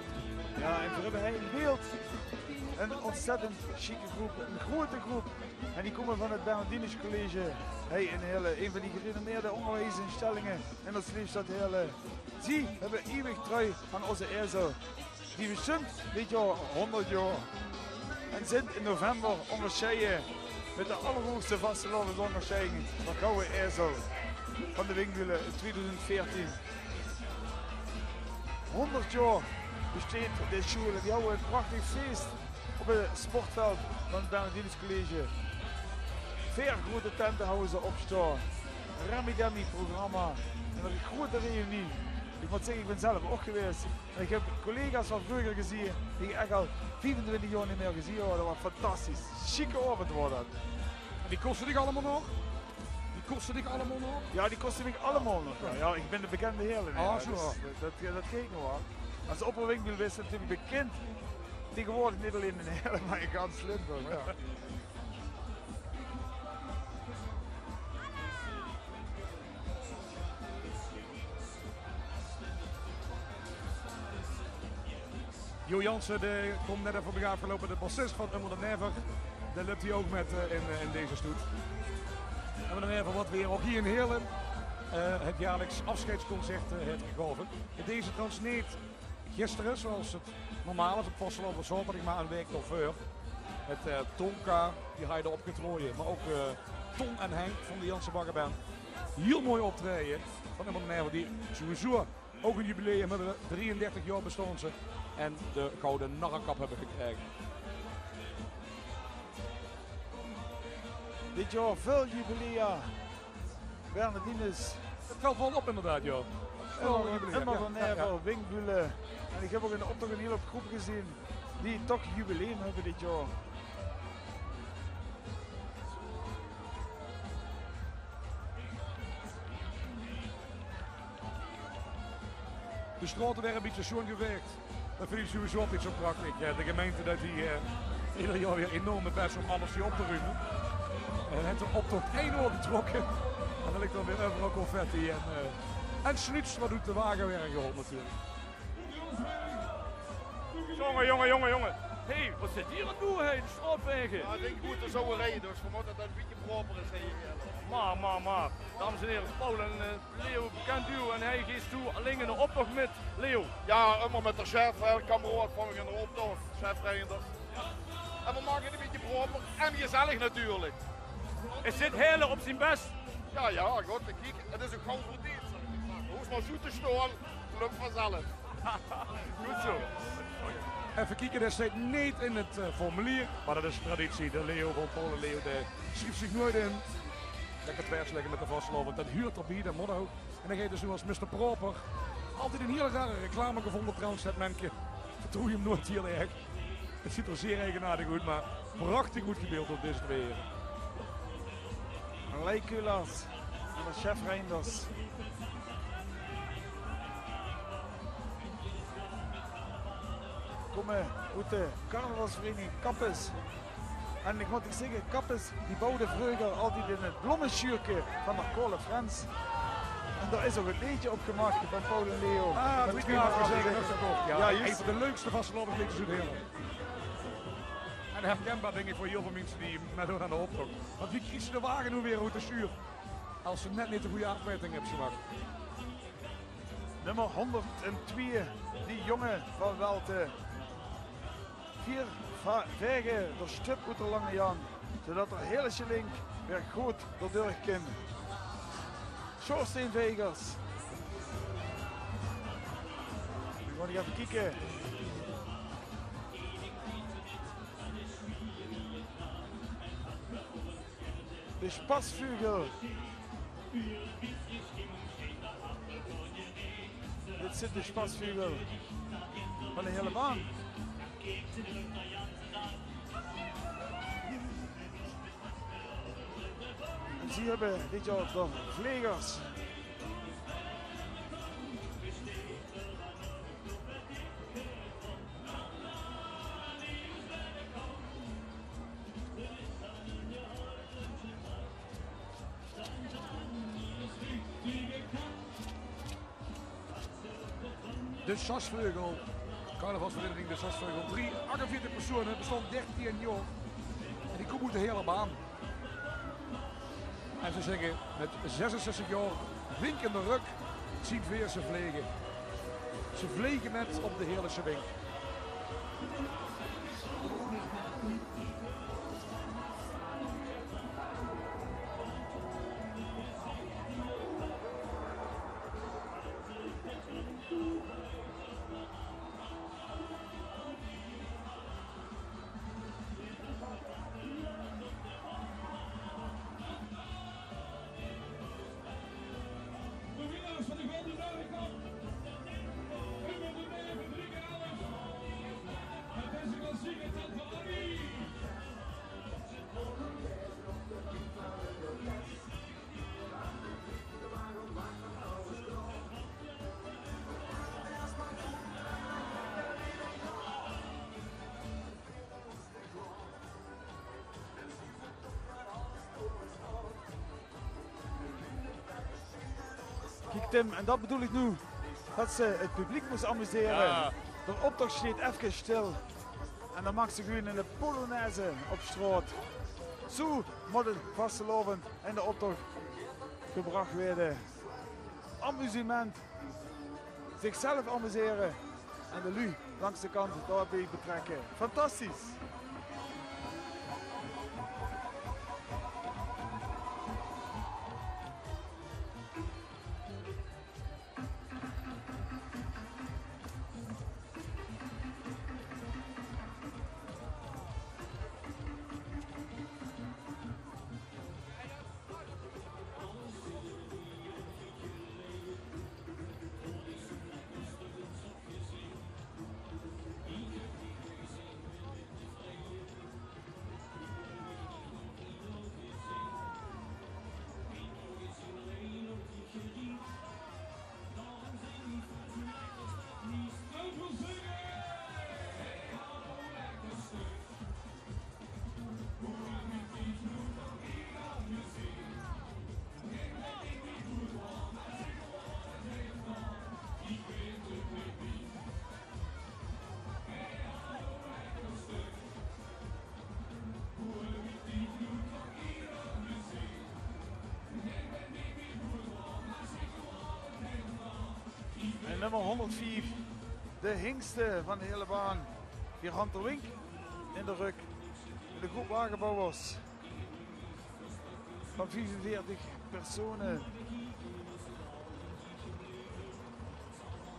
Ja, en veer höbbe hei in beeld ein ontzettend sjieke groep, ein groete groep. En die kómme van het Bernardinus College hei in Heerle, ein van die gerenommeerde óngerwiessinstellinge in ós leefstad Heerle. Zie höbbe iewig trui aan ózze Aezo. Die besteit dit jaor hónderd jaor en zit in november óngersjeie mit de allerhoogste vastelaovesóngersjeiding van Gouwe Aezo van de Winkbülle in tweeduizend veertien. Hónderd jaor besteit dit sjoel en die hawwe ein prachtig fees op het sportveld van het Bernardinus College. Veer groete tente hawwe ze opstaon. Remmedemmi programma en ein groete reunie. Ich mót zègke, ich bön zelf ouch gewaes. En ich höb collega's van vreuger gezeen die ich ech al viefentwintig jaor neet mieë gezeen haw. Dat waas fantastisch. Sjieke aovend waas dat. En die kóste dich allemaol nog? Die kóste dich allemaol nog? Ja, die kóste mich allemaol nog. Ja, ja, ich bön de bekende Heerlenaer. Ah, zo. Dus dat, dat, dat geit nog waal. Es Opperwinkbüll bös se natuurlik bekind. Taegewoordig neet allein in Heerle, mer in gans Limburg. Ja. Jo Jansen, dae kump net effe veurbie geloupe, de bassist van Ummer de Never. Dae löp hie ouch mit eh, in, eh, in deze stoet. Ummer de Never, wat weer ouch hie in Heerle eh, het jaarlijks afscheidsconcert eh, het gegaeve. Deze trouwens neet gister, zoals het normaal is op vastelaovend op zaoterdig, mer ein waek daoveur. Mit eh Tonka, die hei d'r opgetraoje. Mer ouch eh Ton en Henk van de Janse Bagger Band. Hiel mooi optraeje van Ummer de Never, die sowieso ouch ein jubileum höbbe. Drieëndertig jaor bestaon ze en de Gouden Narrekap höbbe gekrege. Dit jaor väöl jubilea. Bernardinus. Het velt waal op inderdaad, ja. Väöl jubilea. Ummer de Never, Winkbülle. En ich höb ouch in de optoch ein hiel hoop groepe gezeen die toch jubileum höbbe dit jaor. De straote waere ein bietje sjoon gevaeg. Dat vinj ich sowieso altied zo prachtig. Eh, de gemeinte deit hie eh, eder jaor weer enorm häör bès óm alles hie op te rume. En het de optoch ein oor getrokke. En d'r ligk dan weer euveral confetti en eh, en snuuts wat oet de wage waere gehaold natuurlik. Jónge, jónge, jónge, jónge. Hé, wat zit hie aan toe, hé? De straotvaege. Ja, ich dink, ich mót d'r zo rieje, dus veer mótte det 't ein bietje proper is hie. Maar, maar, maar. Dames en here, Paul en eh, Leo, bekind duo en hei geis doe allein in de optoch mit, Leo. Ja, ummer mit de chef, hè, kameraod van mich in de optoch, chef Reinders. En veer make 't ein bietje proper en gezellig natuurlik. Is dit Heerle op zien bès? Ja, ja, god, kiek, 't is ouch gaw verdeend, zag ich. Hoofs mer zoe te staon, löp vanzelf. Good zo. Effe kieke, det steit neet in het eh, formulier, mer det is traditie. De Leo van Paul en Leo, dae sjrief zich noeit in. Lekker dwars ligke mit de vastelaovend, det huurt d'rbie, det mót ouch. En dan geit 't dus noe es mister Proper. Altied ein hiel rare reclame gevónje trouwens, det menke. Vertroej 'm noeit hiel erg. Het zuut d'r zeer eigenaardig oet, mer prachtig oetgebeeld door deze twee here. Lei Kulas en de chef Reinders. Kómme oet de carnavalsvereniging Kappes. En ich mót dich zègke, Kappes, die bouwde vreuger altied in het blommesjuurke van de Kale Frans. En dao is ouch het leedje op gemaak van Paul en Leo. Ah, drie keer gezegd, dat is toch, ja, ja, juist. Ein van de leukste vastelaovesleedjes oet Heerle. En herkenbaar, dink ich, veur hiel väöl minse die mitdoon aan de optoch. Want wie kriegs se de wage noe weer oet de sjuur? Es se net neet de goeie aafmeting höbs gemaak. Nummer hónderdtwieë, die jónge van Welte. Veer va- vaege d'r stip oet d'r lange jan, zoedet d'r Heerlesje link weer good d'r durch kin. Sjoorsteinveegers. Veer gaon nog effe kieke. De Spassvögel. Dit zeen de Spassvögel van de Hiele Baan. En zie höbbe dit jaor de Vlegers. De Sjasvögel, carnavalsvereniging De Sjasvögel. Drie, achtenveertig persoeëne, bestaon dertien jaor. En die kómme oet de Hiele Baan. En ze zègke, mit zesenzestig jaor, wink in de rök, zien veer ze vlege. Ze vlege mit op de Hiele Sjebink. De winnaars van de Gulden Medaillekop, nummer negen drie elf. Het is de klassieker Tantari. Kiek, Tim, en dat bedoel ich noe. Dat ze 't publiek mós amusere. Jao. De optoch sjteet efkes sjtil. En dan maaks se gewoon 'n polonaise op sjtraot. Zoe mót 't vastelaovend en de optoch gebrach waere. Amusement. Zichzelf amusere en de luuj langs de kant daobie betrekke. Fantastisch! En nummer honderdvief, de hingste van de Hiele Baan. Veer hant de wink in de rök. De groep wagebouwers van viefenveertig persone.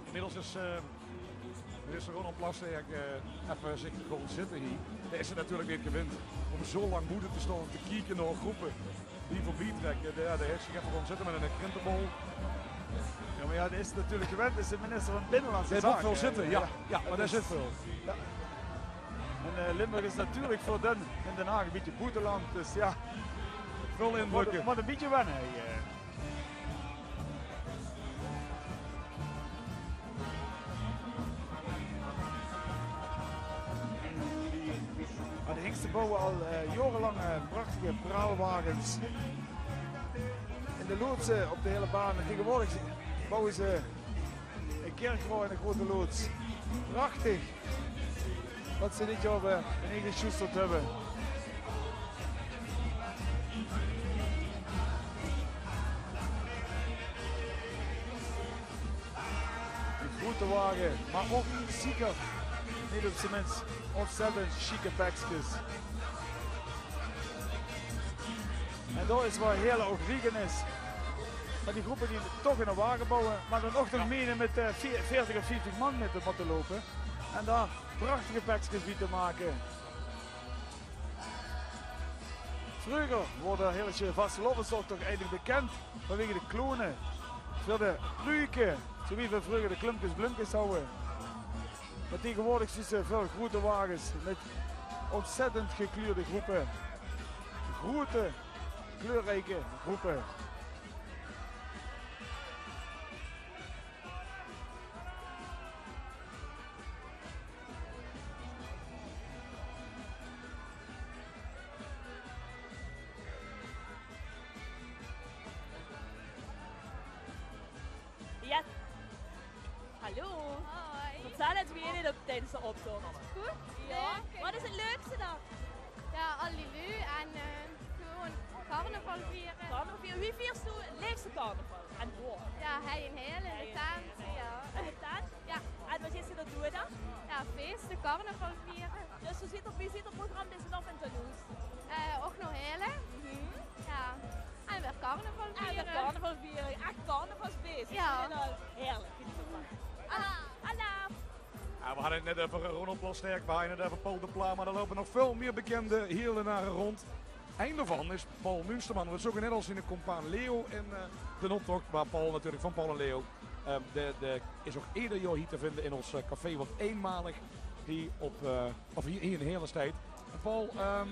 Inmiddels is, eh, minister Ronald Plasterk, eh, effe zich gaon zitte hie. Dae is 't natuurlik neet gewend óm zoe lang boete te staon te kieke nao groepe die veurbie trèkke. Dae, jao, dae haet zich effe gaon zitte mit 'n krintebol. Jao, mer jao, dae is natuurlik gewend, is de minister van Binnenlandse Zaken. Dae mót väöl zitte, jao. Jao, mer dae zit väöl. Jao. En, eh, Limburg is natuurlik veur den in Den Haag e bietje boeteland, dus jao. Väöl indrökke. Mót, mót e bietje wenne, hè, eh. Mer de hingste bouwe al, eh, jaorelang, eh, prachtige praalwages. In de loodse op de Hiele Baan. En taegewoordig bouwe ze 'n kèrkroa in de groete loods. Prachtig. Wat ze dit jaor weer in ein gesjoesterd höbbe. Ein groete wage, mer ouch zieker, neet op z'n mins, ontzettend sjieke pekskes. En dao is waat Heerle ouch riek in is. Van die groepe die toch in 'ne wage bouwe, mer dan ouch nog mene mit, eh, veer-, veertig of vieftig man mit te mótte loupe. En dao prachtige pekskes bie te make. Vreuger woort de Heëlesje vastelaovendstoch toch eigelik bekind vanwege de clowne. Veur de pruke, zoe wie v'r vreuger de klumpkes-blumkes hawwe. Mer taegewoordig zuus se väöl groete wages mit ontzettend gekleurde groepe. Groete, kleurrieke groepe. Yes. Hallo. Hoi. Vertèl ins wie is 't op, tijdens de optocht. Good? Ja. Leuk. Wat is 't leukste dan? Ja, al die luuj en, eh, gewoon carnaval viere. Carnaval viere. Wie viers doe 't leefste carnaval? En wo? Ja, hei in Heële, in de tent, ja. In de tent? Ja. En wat is 't doe dan? Ja, feeste, carnaval viere. Dus wie zuut 't, wie zuut 't programma dezen aovend oet? Eh, ouch nao Heële. Mhm. Ja. En weer carnaval viere. En weer carnaval viere. Ech carnavalsfees. Ja. Heerlijk. Alaaf. Alaaf. Ja, we hadde 't net euver Ronald Plasterk, we hadde 't net euver Paul de Pla, mer d'r loupe nog väöl mier bekinde Heëlenare rónd. Ein daovan is Paul Munsterman. We zoge net al zien compaan Leo in, eh, d'n optocht, mer Paul natuurlik van Paul en Leo. Eh, de, de is ouch eder jaor hie te vinde in ós, eh, café, want einmalig hie op, eh, of hie, hie in Heële steit. En Paul, ehm,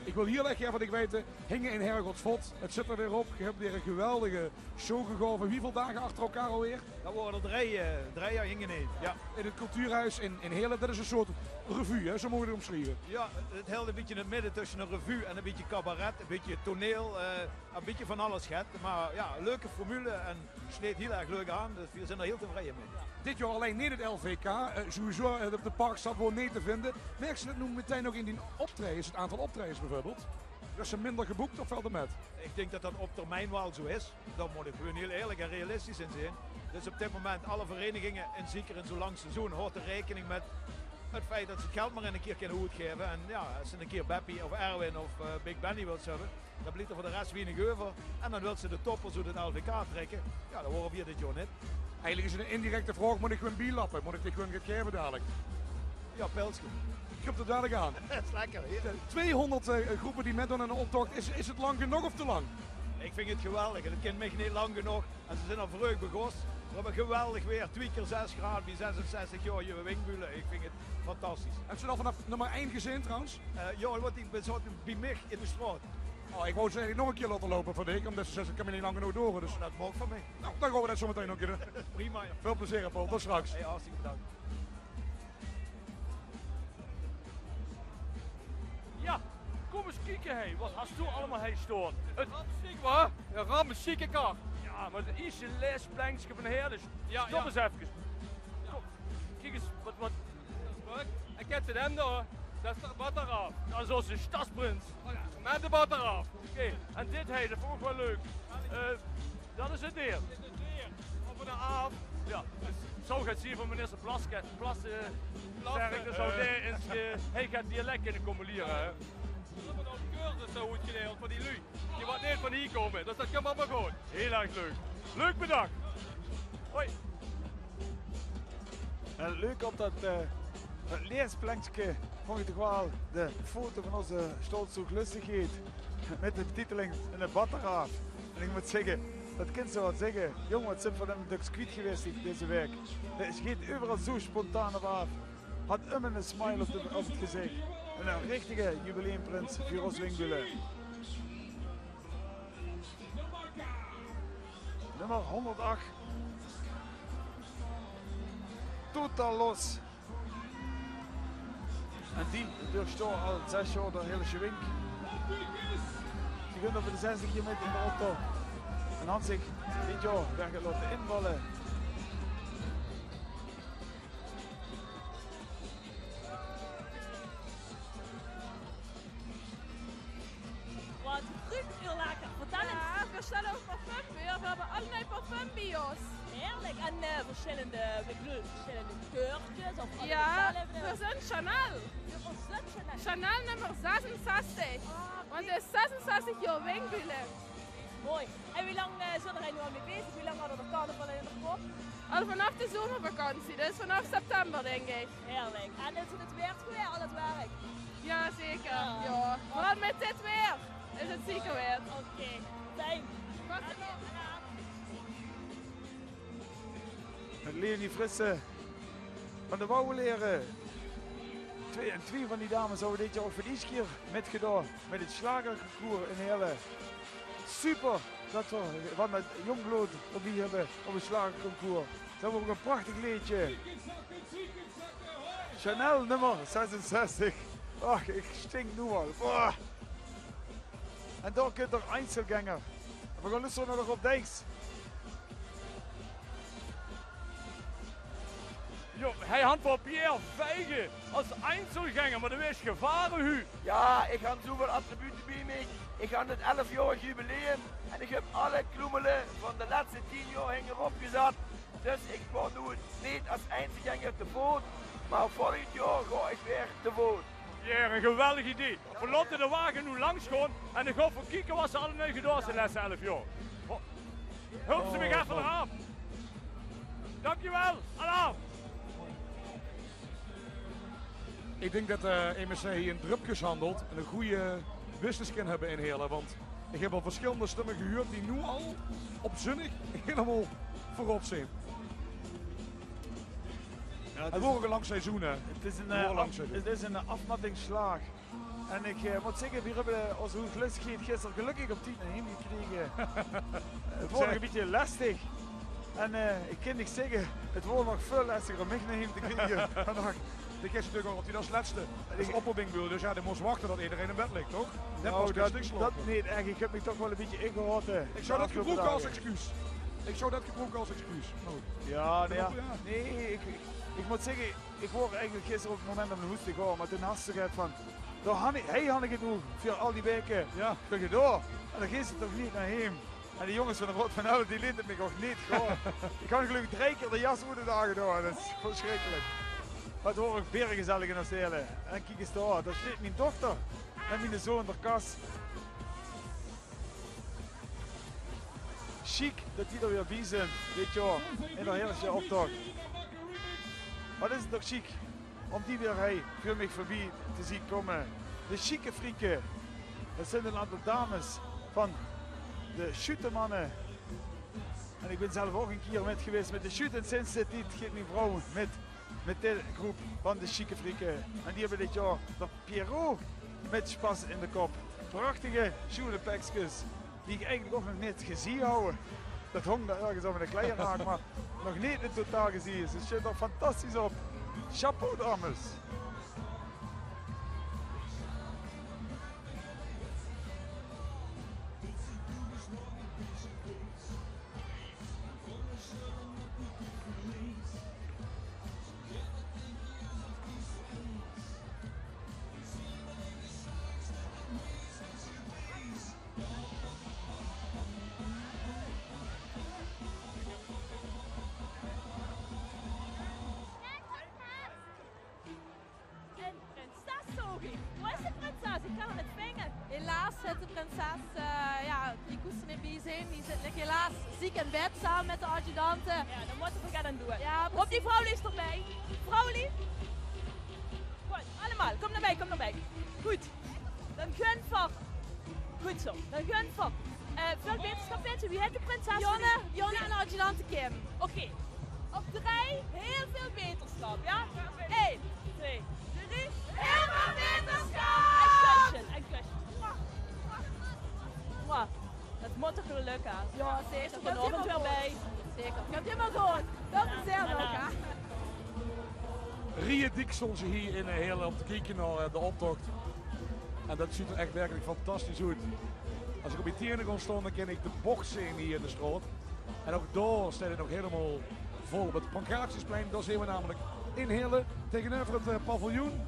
ich wil hieël erg gaer van dich weite, hinge in Hergods Vod, 't zit d'r weer op. Geer höb weer 'n geweldige show gegaeve. Wieväöl daag achter elkaar alweer? Dat wore d'r drei, eh, drei jaor hinge in. Ja. In 't cultuurhuis in, in Heële, dat is 'n soort revue, hè? Zoe moge we 't omsjrieve. Ja, 't, 't hilt 'n bietje in 't midde tösse 'n revue en 'n bietje cabaret, 'n bietje toneel, eh, 'n bietje van alles gehad. Mer ja, leuke formule en sneet hieël erg leuk aan, dus we zien d'r hieël tevreie mit. Dit jaor allein neet 't L V K, eh, sowieso, eh, op de Parkstad woort neet te vinde. Merks se dat noe metein nog in dien optraejes, 't aantal optraejes bieveurbeeld? Is d'r minder geboekt of vèlt 't mit? Ich dink dat dat op termijn waal zoe is. Dao mót ich gewoon hieël eerlik en realistisch in zien. Dus op dit moment alle vereiniginge, en zeker in zoe'n lang seizoen, hoort d'r raekening mit 't feit dat ze 't geld mer ein kier kinne oetgaeve. En ja, es ze ein kier Beppie of Erwin of, eh, Big Benny wils höbbe, dan blief d'r veur de res wienig euver. En dan wils se de toppers oet 't L V K trèkke. Ja, dat wore veer dit jaor neet. Eigelik is 't 'n indirecte vraog, mót ich gewoon biellappe? Mót ich dich gewoon get gaeve dalik? Ja, pilske. Ich höb d'r dalik aan. Dat is lekker, heerlijk. Tweehonderd, eh, groepe die mitdoon aan d'n optocht. Is, is 't lang genóg of te lang? Ich vinj 't geweldig. 't Kin mich neet lang genóg. En ze zien al vreug begós. Veer höbbe geweldig weer. Twie kier zes graad bie zesenzestig jaor Wingbuule. Ich vinj 't fantastisch. Höbs se 't al vanaaf nummer ein gezeen trouwens? Eh, ja, want ich bin zo bie mich in de straot. Oh, ich wou ze eigelik nog ein kier laote loupe veur dich, ómdet se zaes: 't Kin mich neet lang genóg dore, dus. Oh, dat maag van mich. Nou, dan gaon we dat zo metein nog ein kier doon. Prima, ja. Väöl plezeer, Paul. Tot straks. Hey, hartstikke bedankt. Ja, kóm ins kieke, hè. Wat has doe allemaol hie staon? 't Rammesjieke, wa? Ja, rammesjieke kar. Ja, mer 't ierste leesplekske van Heële. Ja, stop ins efkes. Kóm, kiek ins, wat, wat. Wat? Ich ken 'm dao. Dat is de Batteraaf. Dat is ózze stadsprins. Oh ja. Mit de Batteraaf. Oké, en dit, hè, dat vónj ich waal leuk. Eh, dat is 't deer. Op en aaf. Ja, dus zo geit zien van minister Plaske, Plasse, Plasse, Sterke, zo, eh, d'r ins, eh, hie geit dialek in de kómme liere, hè. Veer höbbe ouch cursusse oetgedeild veur die luuj die wat neet van hie kómme. Dus dat kump allemaol good. Hieël erg leuk. Leuk, bedankt. Hoi. En 't leuke op dat, eh, dat leesplekske vónj ich toch waal de foto van ózze Stoltzoog Lustigheid mit de betiteling 'ne Batteraaf. En ich mót zègke, dat kins se waal zègke. Jóng, wat zeen v'r 'm döks kwiet gewaes deze waek. Hae geit euveral zo spontaan op aaf. Hat ummer 'ne smile op de, op 't gezich. 'Ne richtige jubileumprins veur ós Wingbuule. Nummer hónderdach. Totaal los. En die deursjtoot al zes jaor de Heëlesje Wink. Ze gunt euver de zestig jaor mit in de optoch. En hat zich dit jaor weer laote invalle. Wat ruuk 't hie lekker. Vertèl ins. Ja, veer sjtèlle ouch parfum veur. Veer höbbe allerlei parfum bie ós. Heerlijk. En, eh, versjillende, ich bedoel, versjillende geurkes of allemaol dezelfde? Ja, veer zeen Chanel. Veer zeen Chanel. Chanel nummer zesenzestig. Ah, oké. Want 't is zesenzestig jaor Wingbuule. Mooi. En wie lang, eh, zeen d'r hie noe al mei bezig? Wie lang hadde d'r carnaval in de kop? Al vanaf de zomervakantie, dus vanaf september, denk ik. Heerlijk. En is het weer goed, al het werk? Ja, zeker. Ja. Ja. Vooral met dit weer is het zeker weer. Oké, fijn. Met Leonie Frissen van de Wouwelere. Twee, en twee van die dames hawwe dit jaor ouch veur de ierste kier mitgedaon mit het sjlagerconcours in Heerle. Super det v'r van det jóng blood d'rbie höbbe op het sjlagerconcours. Ze höbbe ouch ein prachtig leedje. Chanel nummer zesenzestig. Ach, ik stink noe al. Boah. En dao kump d'r Einzelgänger. V'r gaon loestere nao de Rob Dijks. Jo, hij had wel Pierre Vijgen als Einzelgänger, maar dat is gevaren, Hu. Ja, ik han zoeväöl attribute bie mich. Ik han het elfjaorig jubileum en ik höb alle kloemele van de lètste tien jaor hingerop gezat. Dus ik gaon noe neet als Einzelgänger te voot, maar volgend jaor gaon ik weer te voot. Ja, een geweldig idee. V'r laote de wage noe langs gaon en dan gaon v'r kieke wat ze allemaol gedaon höbbe de lètste elf jaor. Hulp ze mich effe d'raaf. Dankjewel, alaaf. Ik denk det eh E M C hie in drupkes handelt en een goeie business kan höbbe in Heerle. Want ik heb al verschillende stemmen gehuurd die noe al op zóndig hielemaol veurop zeen. Ja, het is ouch ein lang seizoen, hè? Het is ein, eh, lang seizoen. Het is ein aafmattingssjlaag. En ik eh, mót zègke, veer höbbe ós hoeglöstigheid gister gelökkig op tied nao heem gekrege. Het waor nog ein bietje lestig. En eh, ik kan dich zègke, het waor nog väöl lestiger om mich nao heem te kriege vannach. De kis natuurlik al op die als lètste. Dat is opwarming, bedoel. Dus ja, de mós wachte tot ederein in bed lik, toch? Net pas kins dich slaope. Nou, dat neet ech. Ik höb mich toch waal ein bietje ingehaoje. Ik zou dat gebroeke als excuus. Ik zou dat gebroeke als excuus. Maar goed. Ja, nou ja. Nee, ik, ik, ik mót zègke, ik waor eigelik gister op het moment om nao hoes te gaon, maar toen has se zoeget van, dao han ik, hie han ik het oet veur al die waeke gedaon. En dan geis se toch neet nao heem. En die jónges van de Raod van Elf, die leete mich ouch neet gaon. Ik han geluif ik drei kier de jas oet gedaon. Det is versjrikkelik. Maar het waor ouch bieregezellig in Oostheerle. En kiek ins dao, dao steit mien dochter en miene zoon d'r kas. Sjiek det die d'r weer bie zeen dit jaor in de Heerlese optoch. Wat is het toch sjiek om die weer hie veur mich veurbie te zeen kómme. De Sjieke Frieke. Det zeen ein aantal dames van de Sjuutemanne. En ik bin zelf ouch ein kier mit gewaes mit de Sjuut. En sinds dae tied geit mien vrouw mit, mit de groep van de Sjieke Frieke. En die höbbe dit jaor d'r Pierrot mit Spas in de kop. Prachtige sjoene pekskes die ik eigelik ouch nog neet gezeen haw. Det hóng dao örges aan de kleierhaak, maar nog neet in totaal gezeen. Ze sjtunt d'r fantastisch op. Chapeau, dames. Ein prinses zoog ich. Wo is de prinses? Ich kan 'r neet vinge. Helaas zit de prinses, eh, ja, die kós d'r neet bie zeen. Die zit, lik helaas ziek in bed same mit de adjudante. Ja, dan mótte v'r get aan doon. Ja, precies. Op die vrouwlie is d'rbie. Vrouwlie. Good, allemaol. Kóm nao mich, kóm nao mich. Good. Dan gaon v'r. Good zo. Dan gaon v'r. Eh, väöl beterschap, Peter. Wie heit de prinses? Jonne, Jonne en adjudante Kim. Oké. Op drei, hiel väöl beterschap, ja? Ein, twee, drie. Hiel väöl beterschap! En kusje, en kusje. Mwah. Det mót toch waal lökke? Ja, zeker. Is d'r vanaovend weer bie? Zeker. Kump hielemaol good. Väöl plezeer nog, hè? Rieje diek stónge ze hie in, eh, Heerle op te kieke nao, eh, de optoch. En det zuut d'r ech werkelik fantastisch oet. As ik op mien tiene gaon staon, dan kan ik de boch zeen hie in de straot. En ouch dao steit het nog hielemaol vol op het Pancratiusplein. Dao zeen v'r namelik in Heerle, taengeneuver het, eh, paviljoen.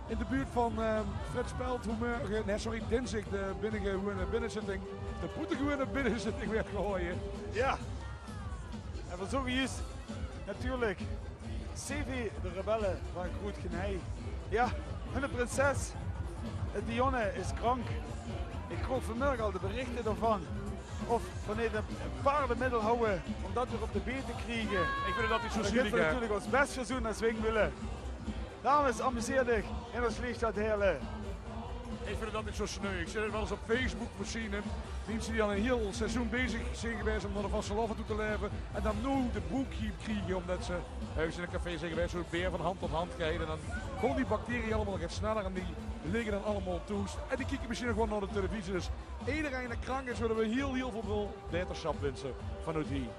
In de buurt van, eh, Frits Pelt, wo mörge, nee, sorry, dinsdig de binnegewone binnezitting, de boetengewone binnezitting weurt gehaoje. Ja. En v'r zoge zjus natuurlik C V de Rebelle van Groet Genei. Ja, hunne prinses, eh, Dionne is krank. Ik kroog vanmörge al de berichte d'rvan. Of van neet e paardemiddel hawwe um dat weer op de been te kriege. Ich vinj dat neet zo. En dao gaon v'r natuurlik ós bès veur doon es Wink Wille. Dames, amuseer dich in ós Liechstad Heële. Ich vinj dat neet zo sneu. Ich zeen 't waal ins op Facebook versjiene. Minse die al e hiel seizoen bezig zeen gewaes um nao de vastelaovend toe te laeve. En dan noe de boekgriep kriege ómdet ze örges in e café zeen gewaes, zoe beer van hand tot hand geit. En dan kómme die bacteriën allemaol get sneller en die ligke dan allemaol thoes. En die kieke mesjien nog waal nao de televisie. Dus ederein dae krank is, wille v'r hiel, hiel väöl baetersjap winse vanoet hie.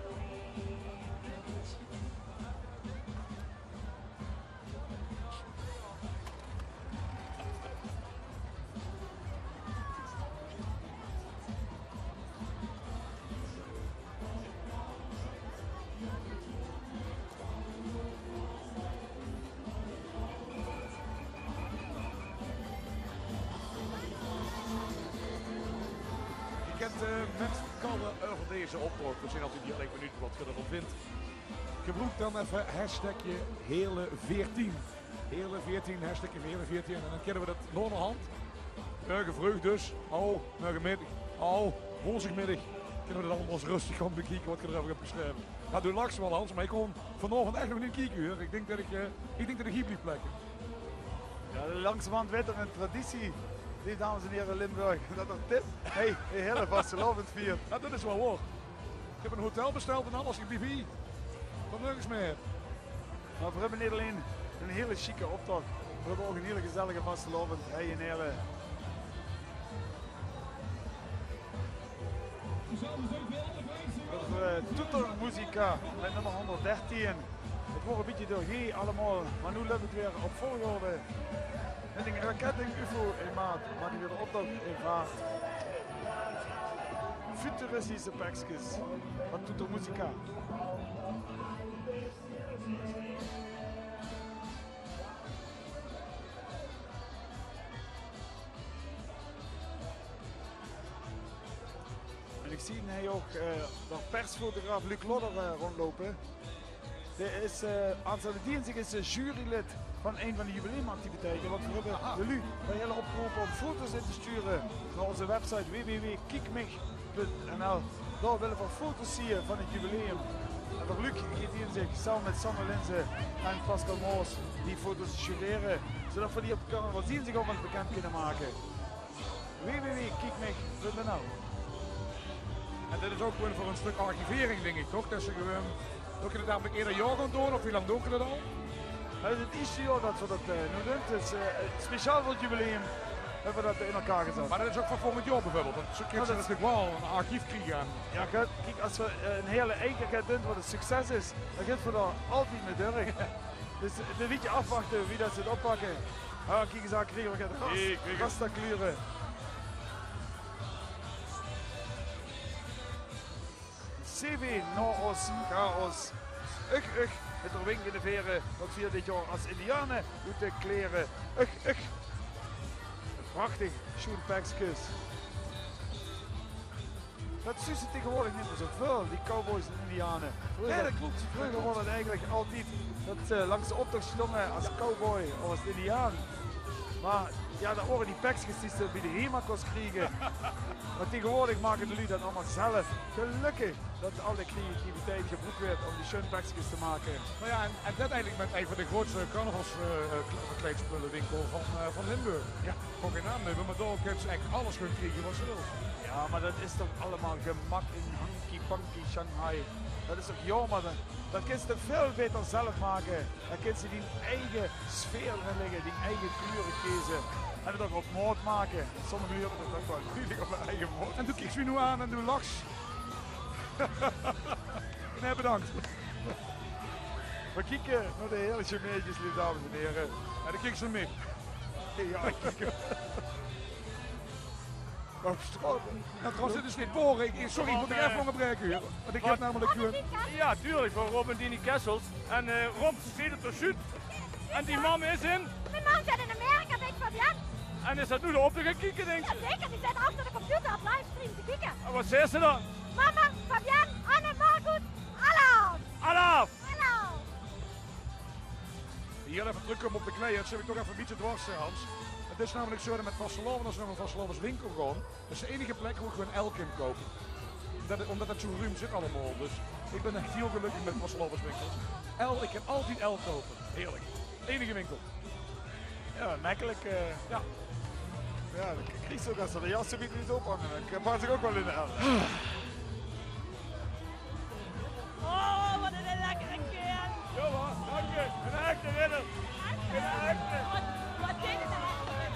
Geer kint, eh, mit kalle euver deze optoch. V'r zeen altied hiel erg benuujd wat geer d'rvan vindj. Gebroek dan effe hashtagje Heële veertien. Heële veertien, hashtagje Heële veertien. En dan kinne v'r dat naoderhand, mörge vreug dus, al, mörgemiddig, al, woensdigmiddig, kinne v'r dat allemaol ins röstig gaon bekieke wat geer d'reuver höb gesjreve. Jao, doe lachs waal, Hans, mer ich kóm vanaovend ech nog neet kieke, huur. Ich dink dat ich, eh, ich dink dat ich hie blief plekke. Jao, langzamerhand weëd 't 'n traditie, leef dames en hiere, Limburg, dat d'r dit, hey, de hiele vastelaovend viert. Jao, dat is waal waor. Ich höb 'n hotel besteld en alles, ich blief hie. Kóm nörges mieë. Mer v'r höbbe neet allein 'n hiele sjieke optoch, v'r höbbe ouch 'n hiele gezellige vastelaovend hie in Heële. Veur, eh, Tutor Musica mit nummer hónderddertien. 't Waor e bietje doorhie allemaol, mer noe löp 't weer op volgorde. Mit 'n raket in ufo in maat make v'r de optoch in vaart. Futuristische pekskes van Tutor Musica. En ich zeen hie ouch, eh, de persfotograaf Luc Lodder, eh, róndjloupe. Dae is, eh, aanstaonde dinsdig is 'r jurylid van ein van de jubileumactiviteite. Want v'r höbbe de luuj hie hiel opgerope óm foto's in te sjture nao ózze website w w w kiekmich punt n l. Dao wille v'r foto's zeen van 't jubileum. En d'r Luc geit dinsdig same mit Sander Linzen en Pascal Moors die foto's jurere, zoedat v'r die op carnavalsdinsdig ouch ins bekènd kinne make. W W W kiekmich punt n l. En dat is ouch gewoon veur e stök archivering, dink ich, toch? Dat ze gewoon, dat geer dat eigelik eder jaor gaot doon, of wie lang doot geer dat al? Dat is 't ierste jaor dat v'r dat, eh, noe doon. Dus, eh, speciaal veur 't jubileum höbbe v'r dat in elkaar gezat. Mer dat is ouch veur volgend jaor bieveurbeeld, want zoe kins se natuurlik waal 'n archief kriege aan. Jao, good. Kiek, es v'r, eh, 'n hiel eige get doon wat e succes is, dan gaon v'r dao altied mit door. Dus 'n bietje aafwachte wie dat ze 't oppakke. Ah, kiek ins aan, kriege v'r get ras-, rastakleure. C W nao ós chaos. Ugh, ugh, mit d'r wink in de vere, wat veer dit jaor es indiane oet de klere. Ugh, ugh. Prachtig, sjoen pekskes. Dat zuus se taegewoordig neet mieë zoväöl, die cowboys en indiane. Jao, dat klop. Vreuger waor 't eigelik altied dat ze langs de optoch stónge es cowboy of es indiaan. Mer jao, dat waore die pekskes die se bie de Hema kós kriege. Mer taegewoordig make de luuj dat allemaol zelf. Gelökkig dat al die creativiteit gebroek weurt óm die sjoen pekskes te make. Noe jao, en, en dat eigelik mit ein van de groeatste carnavals-, eh, eh, kle-, verkleidspeulewinkel van, eh, van Limburg. Jao. Gaon gein naam neume, mer dao kins se eigelik alles gaon kriege wat se wils. Jao, mer dat is toch allemaol gemaak in hanky-panky Shanghai. Dat is toch jaomer, dat, dat kins se toch väöl baeter zelf make. Dan kins se dien eige sfeer d'rin lègke, dien eige kleure keze. En 't ouch op maot make. Sommige luuj höbbe 't ouch waal meujelik op hun eige maot. En doe kieks mich noe aan en doe lachs. Nae, bedank. Veer kieke nao de heerlike meidjes, leef dames en hiere. En dan kieks se nao mich. Jao, ich kiek. Op straot. Noe, trouwens, dit is neet bore. Ich, sorry, ich mót dich effe óngerbraeke, huur. Want ich höb namelik... Jao, tuurlik, van Rob en Dini Kessels. En, eh, Rob, zit 't d'r zoet? En dien mam is in? Mien mam zit in Amerika bie Fabienne. En is dat noe de optoch gaon kieke, dinks se? Jao, zeker. Die zit achter de computer op livestream te kieke. En wat zaes se dan? Mama, Fabienne, Anne, Margoet, alaaf! Alaaf! Alaaf! Hie effe trökkómme op de klei. Dat zit mich toch effe e bietje dwars, eh, Hans. 't Is namelik zoe dat mit vastelaovend, es v'r nao 'n vastelaoveswinkel gaon, dat is de einige plek wo ich gewoon elk kin koupe. Omdat het zo ruim zit allemaal. Dus ik ben echt heel gelukkig met vastelaoveswinkels. El, ik heb altijd El kopen. Heerlijk. Enige winkel. Ja, makkelijk. Eh. Ja. Ja, dan krijg je ook als ze de jas zo'n beetje niet ophangen. Dan pas ik ook wel in de El. Oh, wat een lekkere kern. Ja, hoor, dank je. Een echte ridder. Een echte. Wat, wat deed het eigenlijk?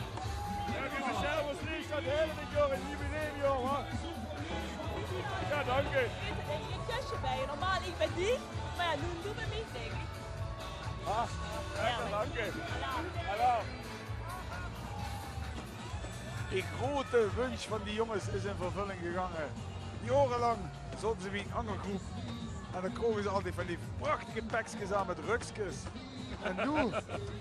Ja, die Michel was niet dat hele ding, joh, in jubileum, joh, hoor. Ja, dank je. Dit is een kusje bij je. Normaal, ik ben die, maar ja, nu doen we mijn ding. Ah, ja, dank je. Hallo. Hallo. De grote wens van die jongens is in vervulling gegangen. Jarenlang zaten ze bij een andere groep. En dan kregen ze altijd van die prachtige pekskes aan met rukskes. En nu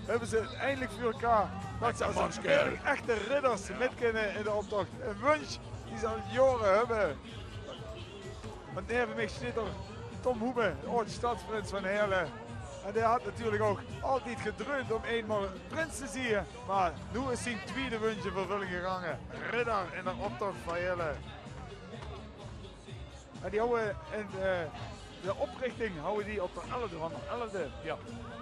hebben ze het eindelijk voor elkaar dat ze als een echte ridders met kunnen in de optocht. Een wens die ze al jaren hebben. Want neven mij zit er Tom Hoebe, de oud-stadsprins van Heerlen. En die had natuurlijk ook altijd gedroomd om eenmaal prins te zien. Maar nu is zijn tweede wens in vervulling gegangen. Ridder in de optocht van Heerlen. En die houden in eh, de oprichting houden die op de elfde van de elfde. Ja.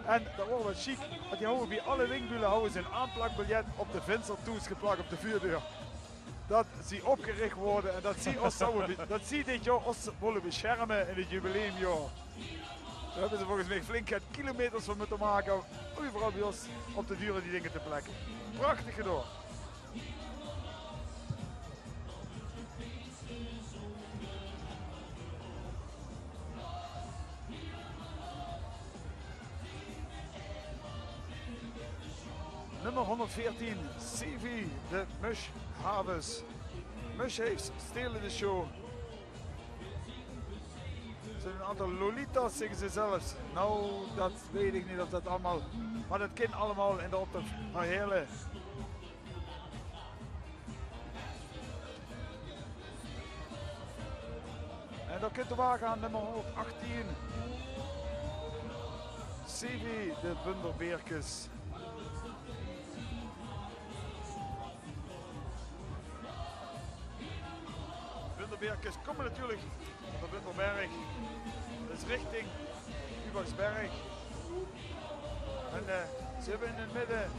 En dat wordt wel chic, want die houden bij alle windbulen houden ze een aanplakbiljet op de venstertoets geplakt op de vuurdeur. Dat ze opgericht worden en dat ze, ons zouden be- dat ze dit jaar ons willen beschermen in het jubileumjaar. Daar hebben ze volgens mij flink wat kilometers van moeten maken om overal bij ons op de deuren die dingen te plakken. Prachtig gedaan. Nummer honderdveertien, Sevi de Mush Havens. Mush Haves stelen de show. Er zijn een aantal Lolita's, zeggen ze zelfs. Nou, dat weet ik niet of dat allemaal. Maar dat kan allemaal in de optocht van Heerlen. En dan kunt de wagen aan, nummer honderdachttien. Sevi de Bunderbeerkes. Bunderbeerkes komen natuurlijk van de Bunderberg. Dat is richting Ubachsberg. En eh, ze hebben in het midden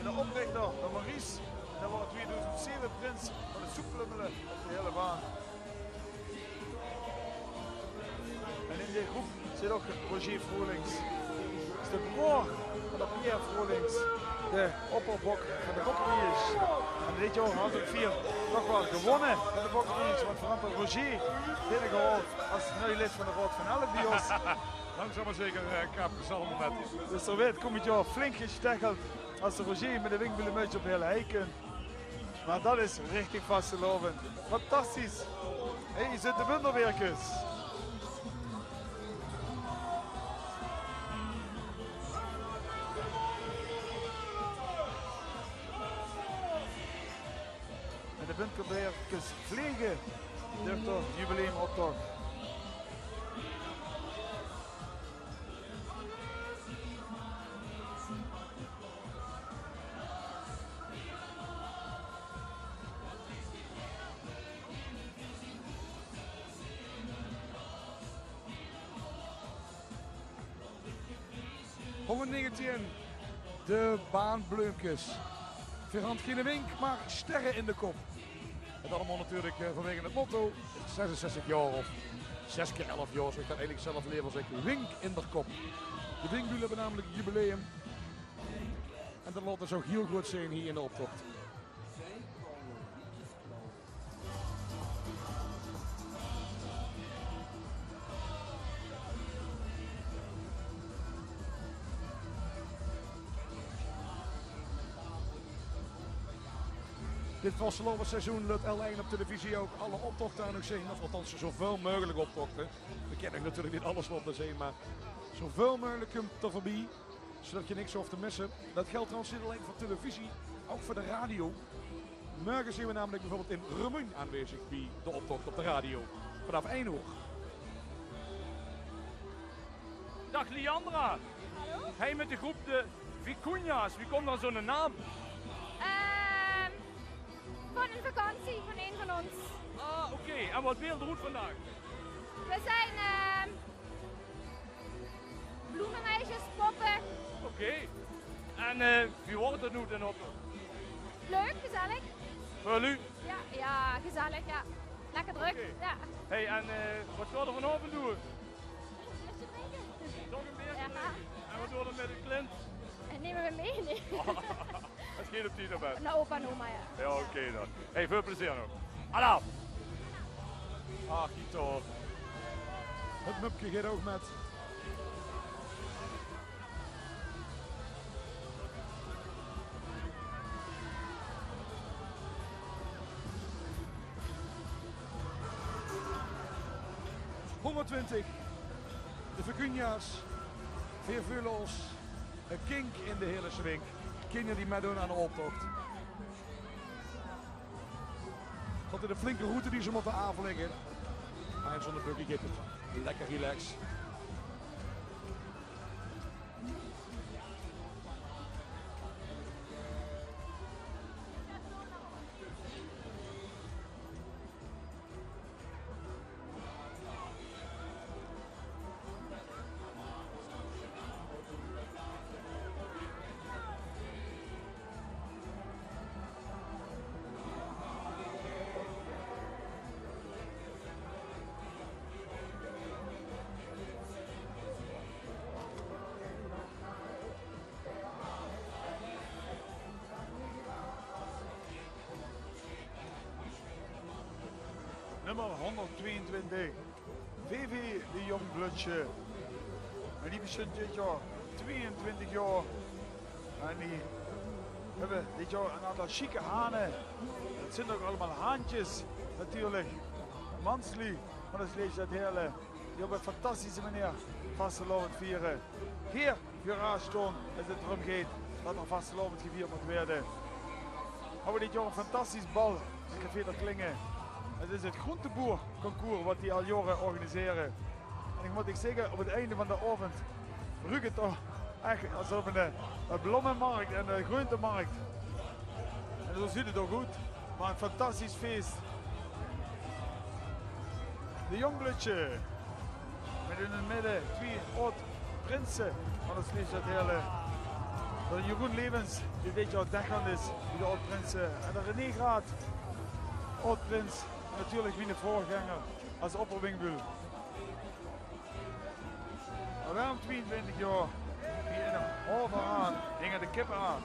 de oprichter, de Maurice. En dat was tweeduizend zeven prins van de Soeplummelen op de hele baan. En in de groep zit ook Roger Froelings. Dat is de broer van de Pierre Froelings, de opperbok van de Bokkeriejers. En dit jaar had ook vier toch wel gewonnen met de Bokkeriejers, want vooral Roger binnengehaald als nieuw lid van de Raad van Elf bij ons. Langzaam maar zeker eh, kap zal met. Dus er werd komend jaar flink gestecheld als de Roger met de Windbulenmuts op Heerlen Hei komt. Maar dat is richtig vastelaovend. Fantastisch. Hey, hier zitten de Bunderbeerkes. En de Bunderbeerkes vliegen door de jubileumoptocht. Honderdnegentien, de Baanbleumkes. Veer hant geine wink, maar sterren in de kop. Het allemaal natuurlijk eh, vanwege het motto: zesenzestig jaar of zes keer elf jaar, zoals ik dat eigenlijk zelf lever zeg, wink in de kop. De Winkbulen hebben namelijk jubileum. En dat laat dus ook heel goed zien hier in de optocht. Dit vastelaovesseizoen laat L1 op televisie ook alle optochten aan uch zien. Of althans, zoveel mogelijk optochten. We kunnen natuurlijk niet alles laten zien, maar zoveel mogelijk komt er voorbij, zodat je niks hoeft te missen. Dat geldt trouwens niet alleen voor televisie, ook voor de radio. Morgen zijn we namelijk bijvoorbeeld in Remunj aanwezig bij de optocht op de radio. Vanaf één uur. Dag Liandra. Hallo? Hey, met de groep de Vicuñas. Wie komt er aan zo'n naam? Ehm, Ein vakantie van ein van ós. Ah, oké. En waat beelde v'r oet vandaag? V'r zeen, ehm, bloememeisjes, poppe. Oké. En, eh, wie weurt 't noe in Optocht? Leuk, gezellig. Väöl luuj? Ja, ja, gezellig, ja. Lekker drök, ja. Hey, en, eh, waat gaon v'r vanaovend doon? Nog ein bierke drinke. En waat doon v'r mit de klint? En neme v'r mit, nae. 't Geit op die nao bed. Nao opa en oma, ja. Ja, oké dan. Hey, väöl plezeer nog. Alaaf! Ach, die toch. 't Mupke geit ouch mit. Hóngerdtwintig. De Vicuña's. Veer veule ós. Ein kink in de hiele swink. Kinjer die mitdoon aan de optoch. Dat is ein flinke route die ze mótte aaflègke. Mer zónger buggy geit 't lekker relax. Nummer hóngerdtwieëntwintig. Vivi de Jong Blöödje. En die besteit dit jaor twieëntwintig jaor. En die höbbe dit jaor ein aantal sjieke hane. Dat zeen ouch allemaol haantjes, natuurlik. Mansluuj van de Sleesje Heerle, die op ein fantastische meneer vastelaovend viere. Hie veur aan sjtoon es 't d'róm geit dat d'r vastelaovend gevierd mót weure. Höbbe dit jaor ein fantastisch bal in Café d'r Klinge. 't Is 't Groenteboer-concours wat die al jaore organisere. En ich mót uch zègke, op 't einde van d'n aovend ruuk 't toch ech es op ein, eh, ein blommemarkt en ein greuntemarkt. En zo zuut 't ouch oet. Mer ein fantastisch fees. De Jong Blöödje. Mit in 't midde twie aod-prinse van 't Sleesje Heerle. D'r Jeroen Levens, dae dit jaor dèkgaand is bie de aod-prinse. En d'r René Graat, aod-prins. En natuurlik miene veurgenger es opperwinkbul. Mer waorum twieëntwintig jaor? Wie in de haove aan, hinge de kippe aan.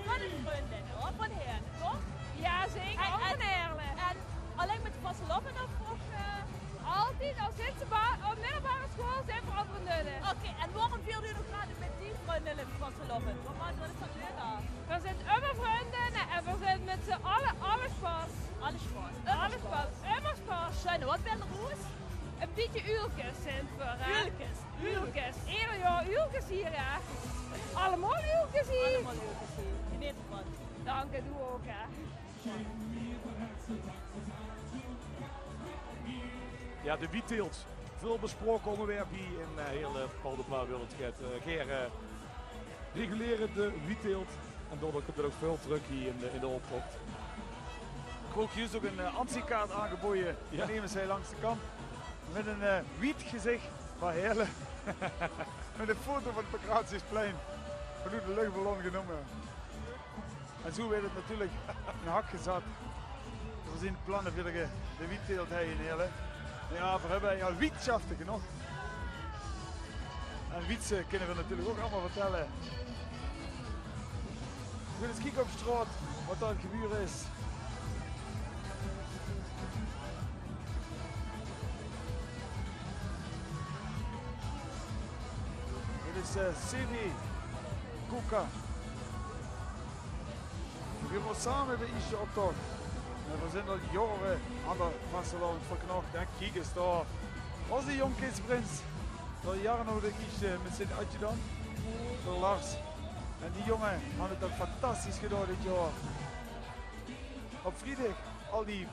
Van de vriendin, hoor, van Heerle, toch? Ja, zeker. En, en, en allein mit de vastelaovend of, of, eh? Altied, al sinds de ba-, al middelbare school zeen v'r al vriendinne. Oké, en waorum viert geer nog graad mit die vriendinne vastelaovend? Wat maak, wat is dat leuk aan? V'r zeen ummer vriendinne en v'r zeen mit z'n alle, alle spas. Alle spas. Alle spas. Ummer spas. Sjoen, wat bent roes? Ein bietje uulkes zeen v'r, hè? Uulkes. Uulkes. Eder jaor uulkes hie, hè? Allemaol uulkes hie. Allemaol uulkes hie. Geneet d'rvan. Dank, doe ouch, hè. Ja, de wietteelt. Väöl besproke óngerwerp hie in, eh, Heerle, Paul de Pla Wereldkèt. Eh, Ger, eh, regulere de wietteelt. En daodoor kump 't ouch väöl trök hie in de, in de optoch. Ich kroog zjuus ouch ein, eh, ansiechkaart aangebaoje. Ja. Neme ze langs de kant. Mit ein, eh, wietgezich van Heerle. Mit ein foto van 't Pancratiusplein. Vanoet de luchballon genómme. En zo weurt 't natuurlik in hak gezat. D'r zeen planne veur de, de wietteelt hie in Heerle. Ja, v'r höbbe al wietsjafte genóg. En wietse kinne v'r natuurlik ouch allemaol vertèlle. V'r gaon ins kieke op straot wat dao aan 't gebeure is. Dit Is, eh, Sevi Kuka. Veer gaon same de ieësjte optoch. En veer zeen al jaore aan de vastelaovend verknoch. En kiek ins dao. Ózze jóng kindsprins. Dao Jarno de ieësjte mit zien adjudant, dao Lars. En die jónge hant 't ouch fantastisch gedaon dit jaor. Op vriedig al die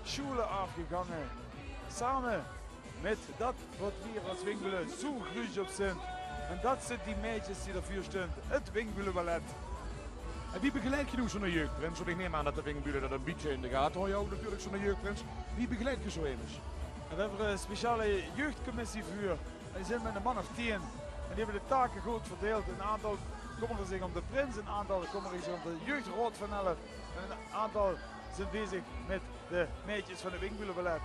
sjoele aafgegange. Same mit dat wat veer es Winkbülle zoe gruuts op zint. En dat zint die meidjes die dao veur stunt. 't Winkbülle Ballet. En wie begeleid geer noe zoe'ne jeugdprins? Want ich num aan dat de Winkbülle dat e bietje in de gate haje ouch natuurlik, zoe'ne jeugdprins. Wie begeleid geer zoe emes? En veer höbbe 'n speciale jeugdcommissie veur. Die zint mit 'ne man of tieën. En die höbbe de take good verdeild. 'n Aantal kómmere zich óm de prins, 'n aantal kómmere zich óm de jeugdraod van Helle. En 'n aantal zint bezig mit de meidjes van 't Winkbülle Ballet.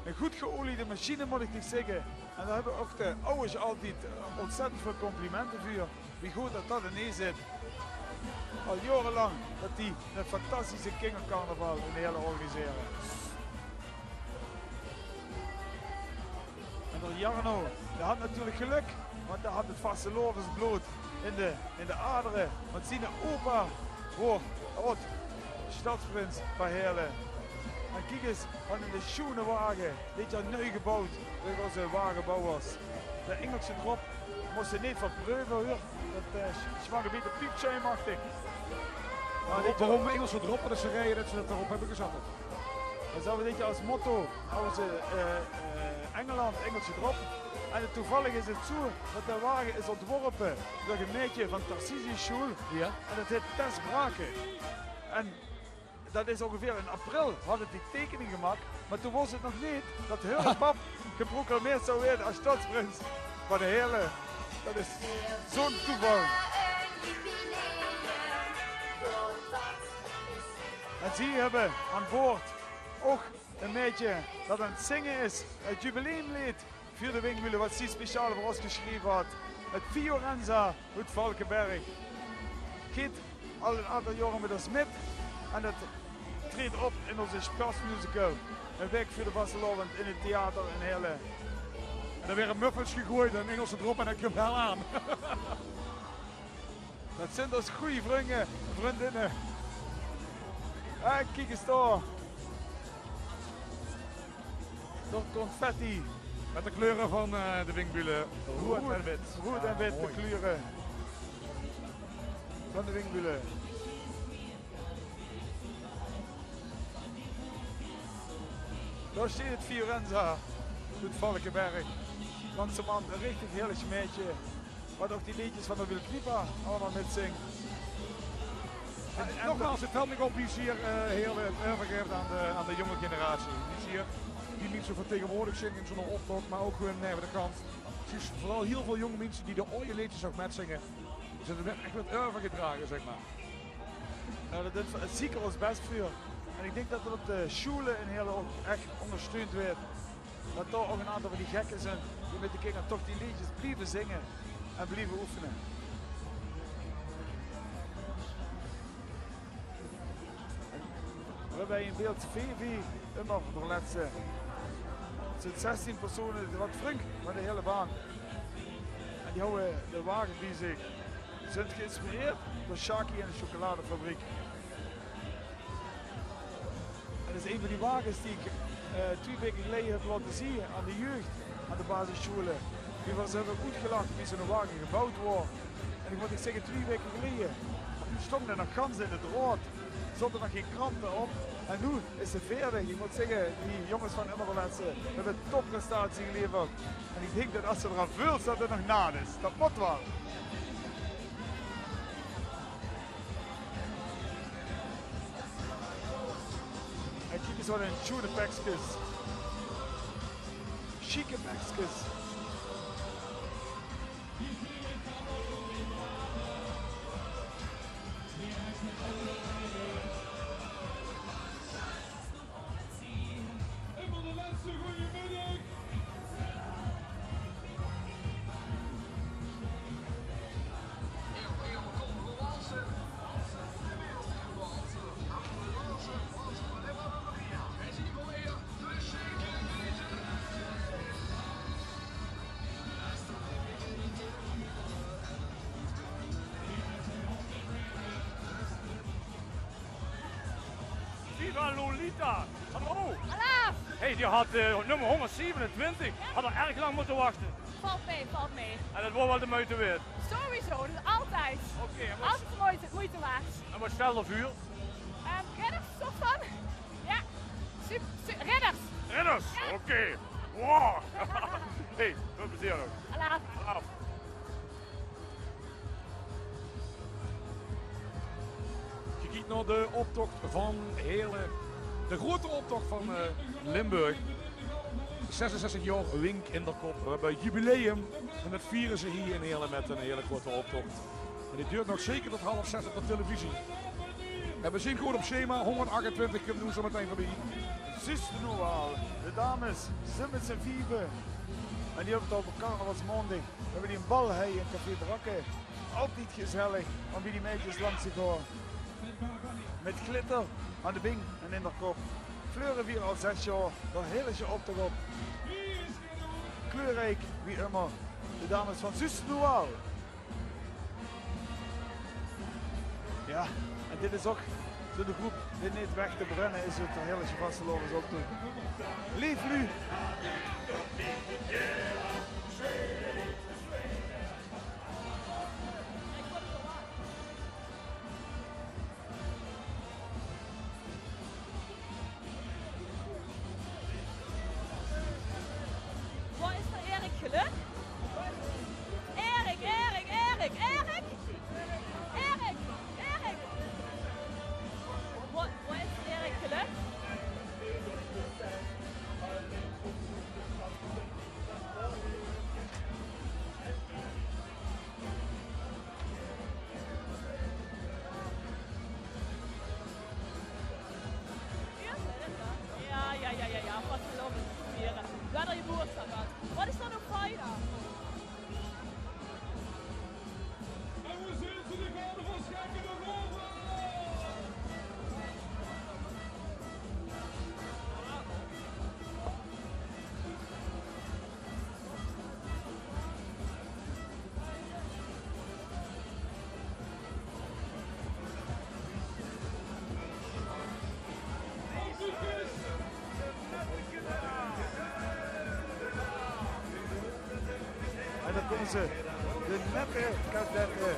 'n Good geoliede machine, mót ich dich zègke. En dao höbbe ouch de awwers altied, eh, óntzèttend väöl complimente veur. Wie good dat dat ineen zit. Al jaorelang dat die 'ne fantastische kingercarnaval in Heerle organisere. En d'r Jarno, dae hat natuurlik gelök, want dae hat 't vastelaovesblood in de, in de adere. Want ziene opa waor aod stadsprins van Heerle. En kiek ins, wat 'ne sjoeane wage. Dit jaor nui geboewd door ózze wagebouwers. De Ingelse drop mós se neet verpreuve, huur. Dat, eh, smaak e bietje piepsjuimachtig. Mer dit jaor... Waorum Ingelse drop? Dat is de raeje dat ze dat d'rop höbbe gezat. Dan zouwe dit jaor es motto hawwe ze, eh, eh, Engeland, Ingelse drop. En toevallig is 't zoe dat de wage is óntworpe door e meidje van Tarcisius School. Jao. En dat heet Tess Braken. En dat is óngeveer in april, hadde die teikening gemaak. Mer toen wós 't nog neet dat häöre pap geproclameerd zou waere es stadsprins van Heerle. Dat is zoe'n toeval. En zie höbbe aan boord ouch e meidje dat aan 't zinge is, 't jubileumleed veur de Winkbülle, wat zie speciaal veur ós gesjreve hat. 't Fiorenza oet Valkeberg. Geit al 'n aantal jaore mit ós mit en dat treedt op in ózze sjpasmusical. 'n Waek veur de vastelaovend in 't theater in Heerle. En d'r waere muffins gegoejd en Ingelse drop en hae kump hel aan. Dat zint ós gooj vrunj, vrundinne. En kiek ins dao. Dao confetti. Mit de kleure van, eh, de Winkbülle. Roed en wit. Roed en wit, de kleure van de Winkbülle. Dao steit 't Fiorenza oet Valkeberg. Langzamerhand e richtig heerlik meidje. Wat ouch die leedjes van de Wil Kniepa allemaol mitzingk. En, en nogmaals, 't vèlt mich op wie zier, eh, Heerle 't euvergaef aan de, aan de jónge generatie. Wie zier die minse vertegenwoordig zeen in zoe'n optoch, mer ouch gewoon neve de kant. Zuus veural hiel väöl jóng minse die de aoje leedjes nog mitzinge. Dus 't weurt ech get euvergedrage, zeg mer. Jao, dao dunt veer zeker ós bès veur. En ich dink dat dat op de sjoele in Heerle ouch ech óngersteund weurt. Dat dao ouch 'n aantal van die gekke zint die mit de kinger toch die leedjes blieve zinge en blieve oefene. Veer höbbe in beeld Fevi Ummerverletze. 't Zint zestien persone, wat vrunj van de hiele baan. En die hawwe de wage bie zich. Zint geïnspireerd door Sjaki en de Sjokeladefabriek. En dat is ein van die wages die ich, eh, twie waeke geleje höb laote zeen aan de jeug, aan de basissjoele. Die waere zelf ouch oetgelach wie zoe'n wage gebouwd waor. En ich mót uch zègke, twie waeke geleje stóng d'r nog gans in de draod. Zaote nog gein krante op. En noe is ze veerdig. Ich mót zègke, die jónges van Ummerverletze höbbe 'n topprestatie geleverd. En ich dink dat es se d'raan veulste, dat 't nog naat is. Dat mót waal. En kiek ins wat 'n sjoene pekskes. Sjieke pekskes. Ja, hallo. Alaaf! Hey, die had, eh, nummer honderdzevenentwintig. Ja? Had al erg lang moeten wachten. Valt mee, valt mee. En het wordt wel de moeite waerd. Sowieso, dat is altijd. Oké, en wat... Altijd de moeite, moeite waard. En wat stelt er voor? Ehm, ridders, soort van. Ja. Sup-, su-, ridders. Ridders, ja. Oké. Wow. Hey, veel plezier nog. Alaaf. Alaaf. Ge kiekt nao de optocht van Heerle. De grote optocht van, eh, Limburg. Zesenzestig jaor Wink in der Kop. We hebbe jubileum. En dat viere ze hie in Heerle met 'n hele grote optocht. En die duurt nog zeker tot half zes op de televisie. En we zien good op schema. Honderdachtentwintig kump noe zo meteen veurbie. Zuus te noe al, de dames zeen met zien vieve. En die hebbe 't euver carnavalsmaondig. We hebbe die 'n bal hei in Café Brakke. Altied gezellig om bie die meidjes langs te gaon. Met glitter aan de bing en in der kop. Fleure viere al zes jaor, dao hele ze optocht op. Kleurriek, wie ummer. De dames van Zuus te noe al. Ja, en dit is ouch zoe'n groep die neet weg te brenne is oet de Heerlesje vastelaovesoptoch. Leef luuj. Wo is d'r Erik Geluk? Erik, Erik, Erik, Erik! Erik, Erik! Wo, wo is Erik Geluk? Ja, ja, ja, ja, ja, vastelaovend viere. Waat 'n geboortsdaag gehad. Waat is d'r nog fijn aan? En dan kómme ze, de Nette Kadette.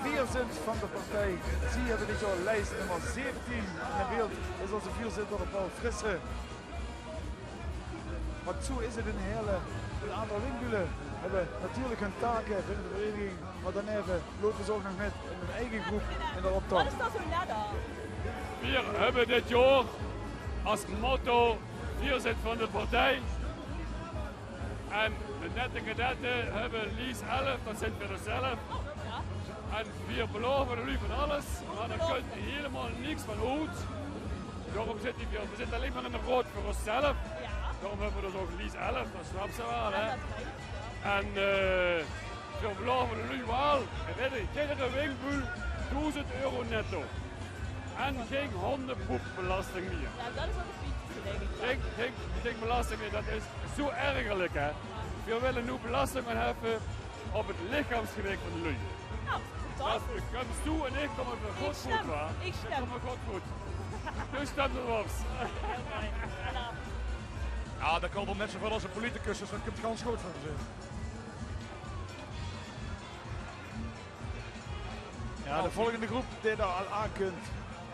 Veerzint van de partij. Zie höbbe dit jaor lies nummer zeventien. En in beeld is ózze veerzitter Paul Frissen. Want zoe is 't in Heerle. 'n Aantal Winkbülle höbbe natuurlik hun take binne de vereiniging, mer daoneve loupe ze ouch nog mit in hun eige groep in d'r optoch. Waat is dat zoe net dan? Veer höbbe dit jaor es motto: veer zint van de partij. En de Nette Kadette höbbe lies elf, dat zint veer dus zelf. Oh, ja. En veer belaove de luuj van alles, mer dao kump hielemaol niks van oet. Daorum zitte veer, veer zitte allein mer in de raod veur ós zelf. Ja. Daorum höbbe veer dus ouch lies elf, dat snaps se waal, hè. Ja, dat weit ich, ja. En, eh, veer belaove de luuj waal, jidder, jiddere Winkbül, doezend euro netto. En gein hondepoepbelasting mieë. Ja, dat is ouch 't wichtigste, dink ich. Gein, gein, gein belasting mieë, dat is zoe ergerlik, hè. Veer wille noe belasting gaon heffe op 't lichaamsgewicht van de luuj. Nou, fantastisch. Dat kump zoe en ich kómme good oet, wa? Ich stem. Ich stem. Kómme good oet. Dus stem d'rop. Heel mooi. Voilà. Ja, dat kump waal net zoe väöl es 'ne politicus, dus dat kump gans good van ze. Ja, de volgende groep die d'r al aankump,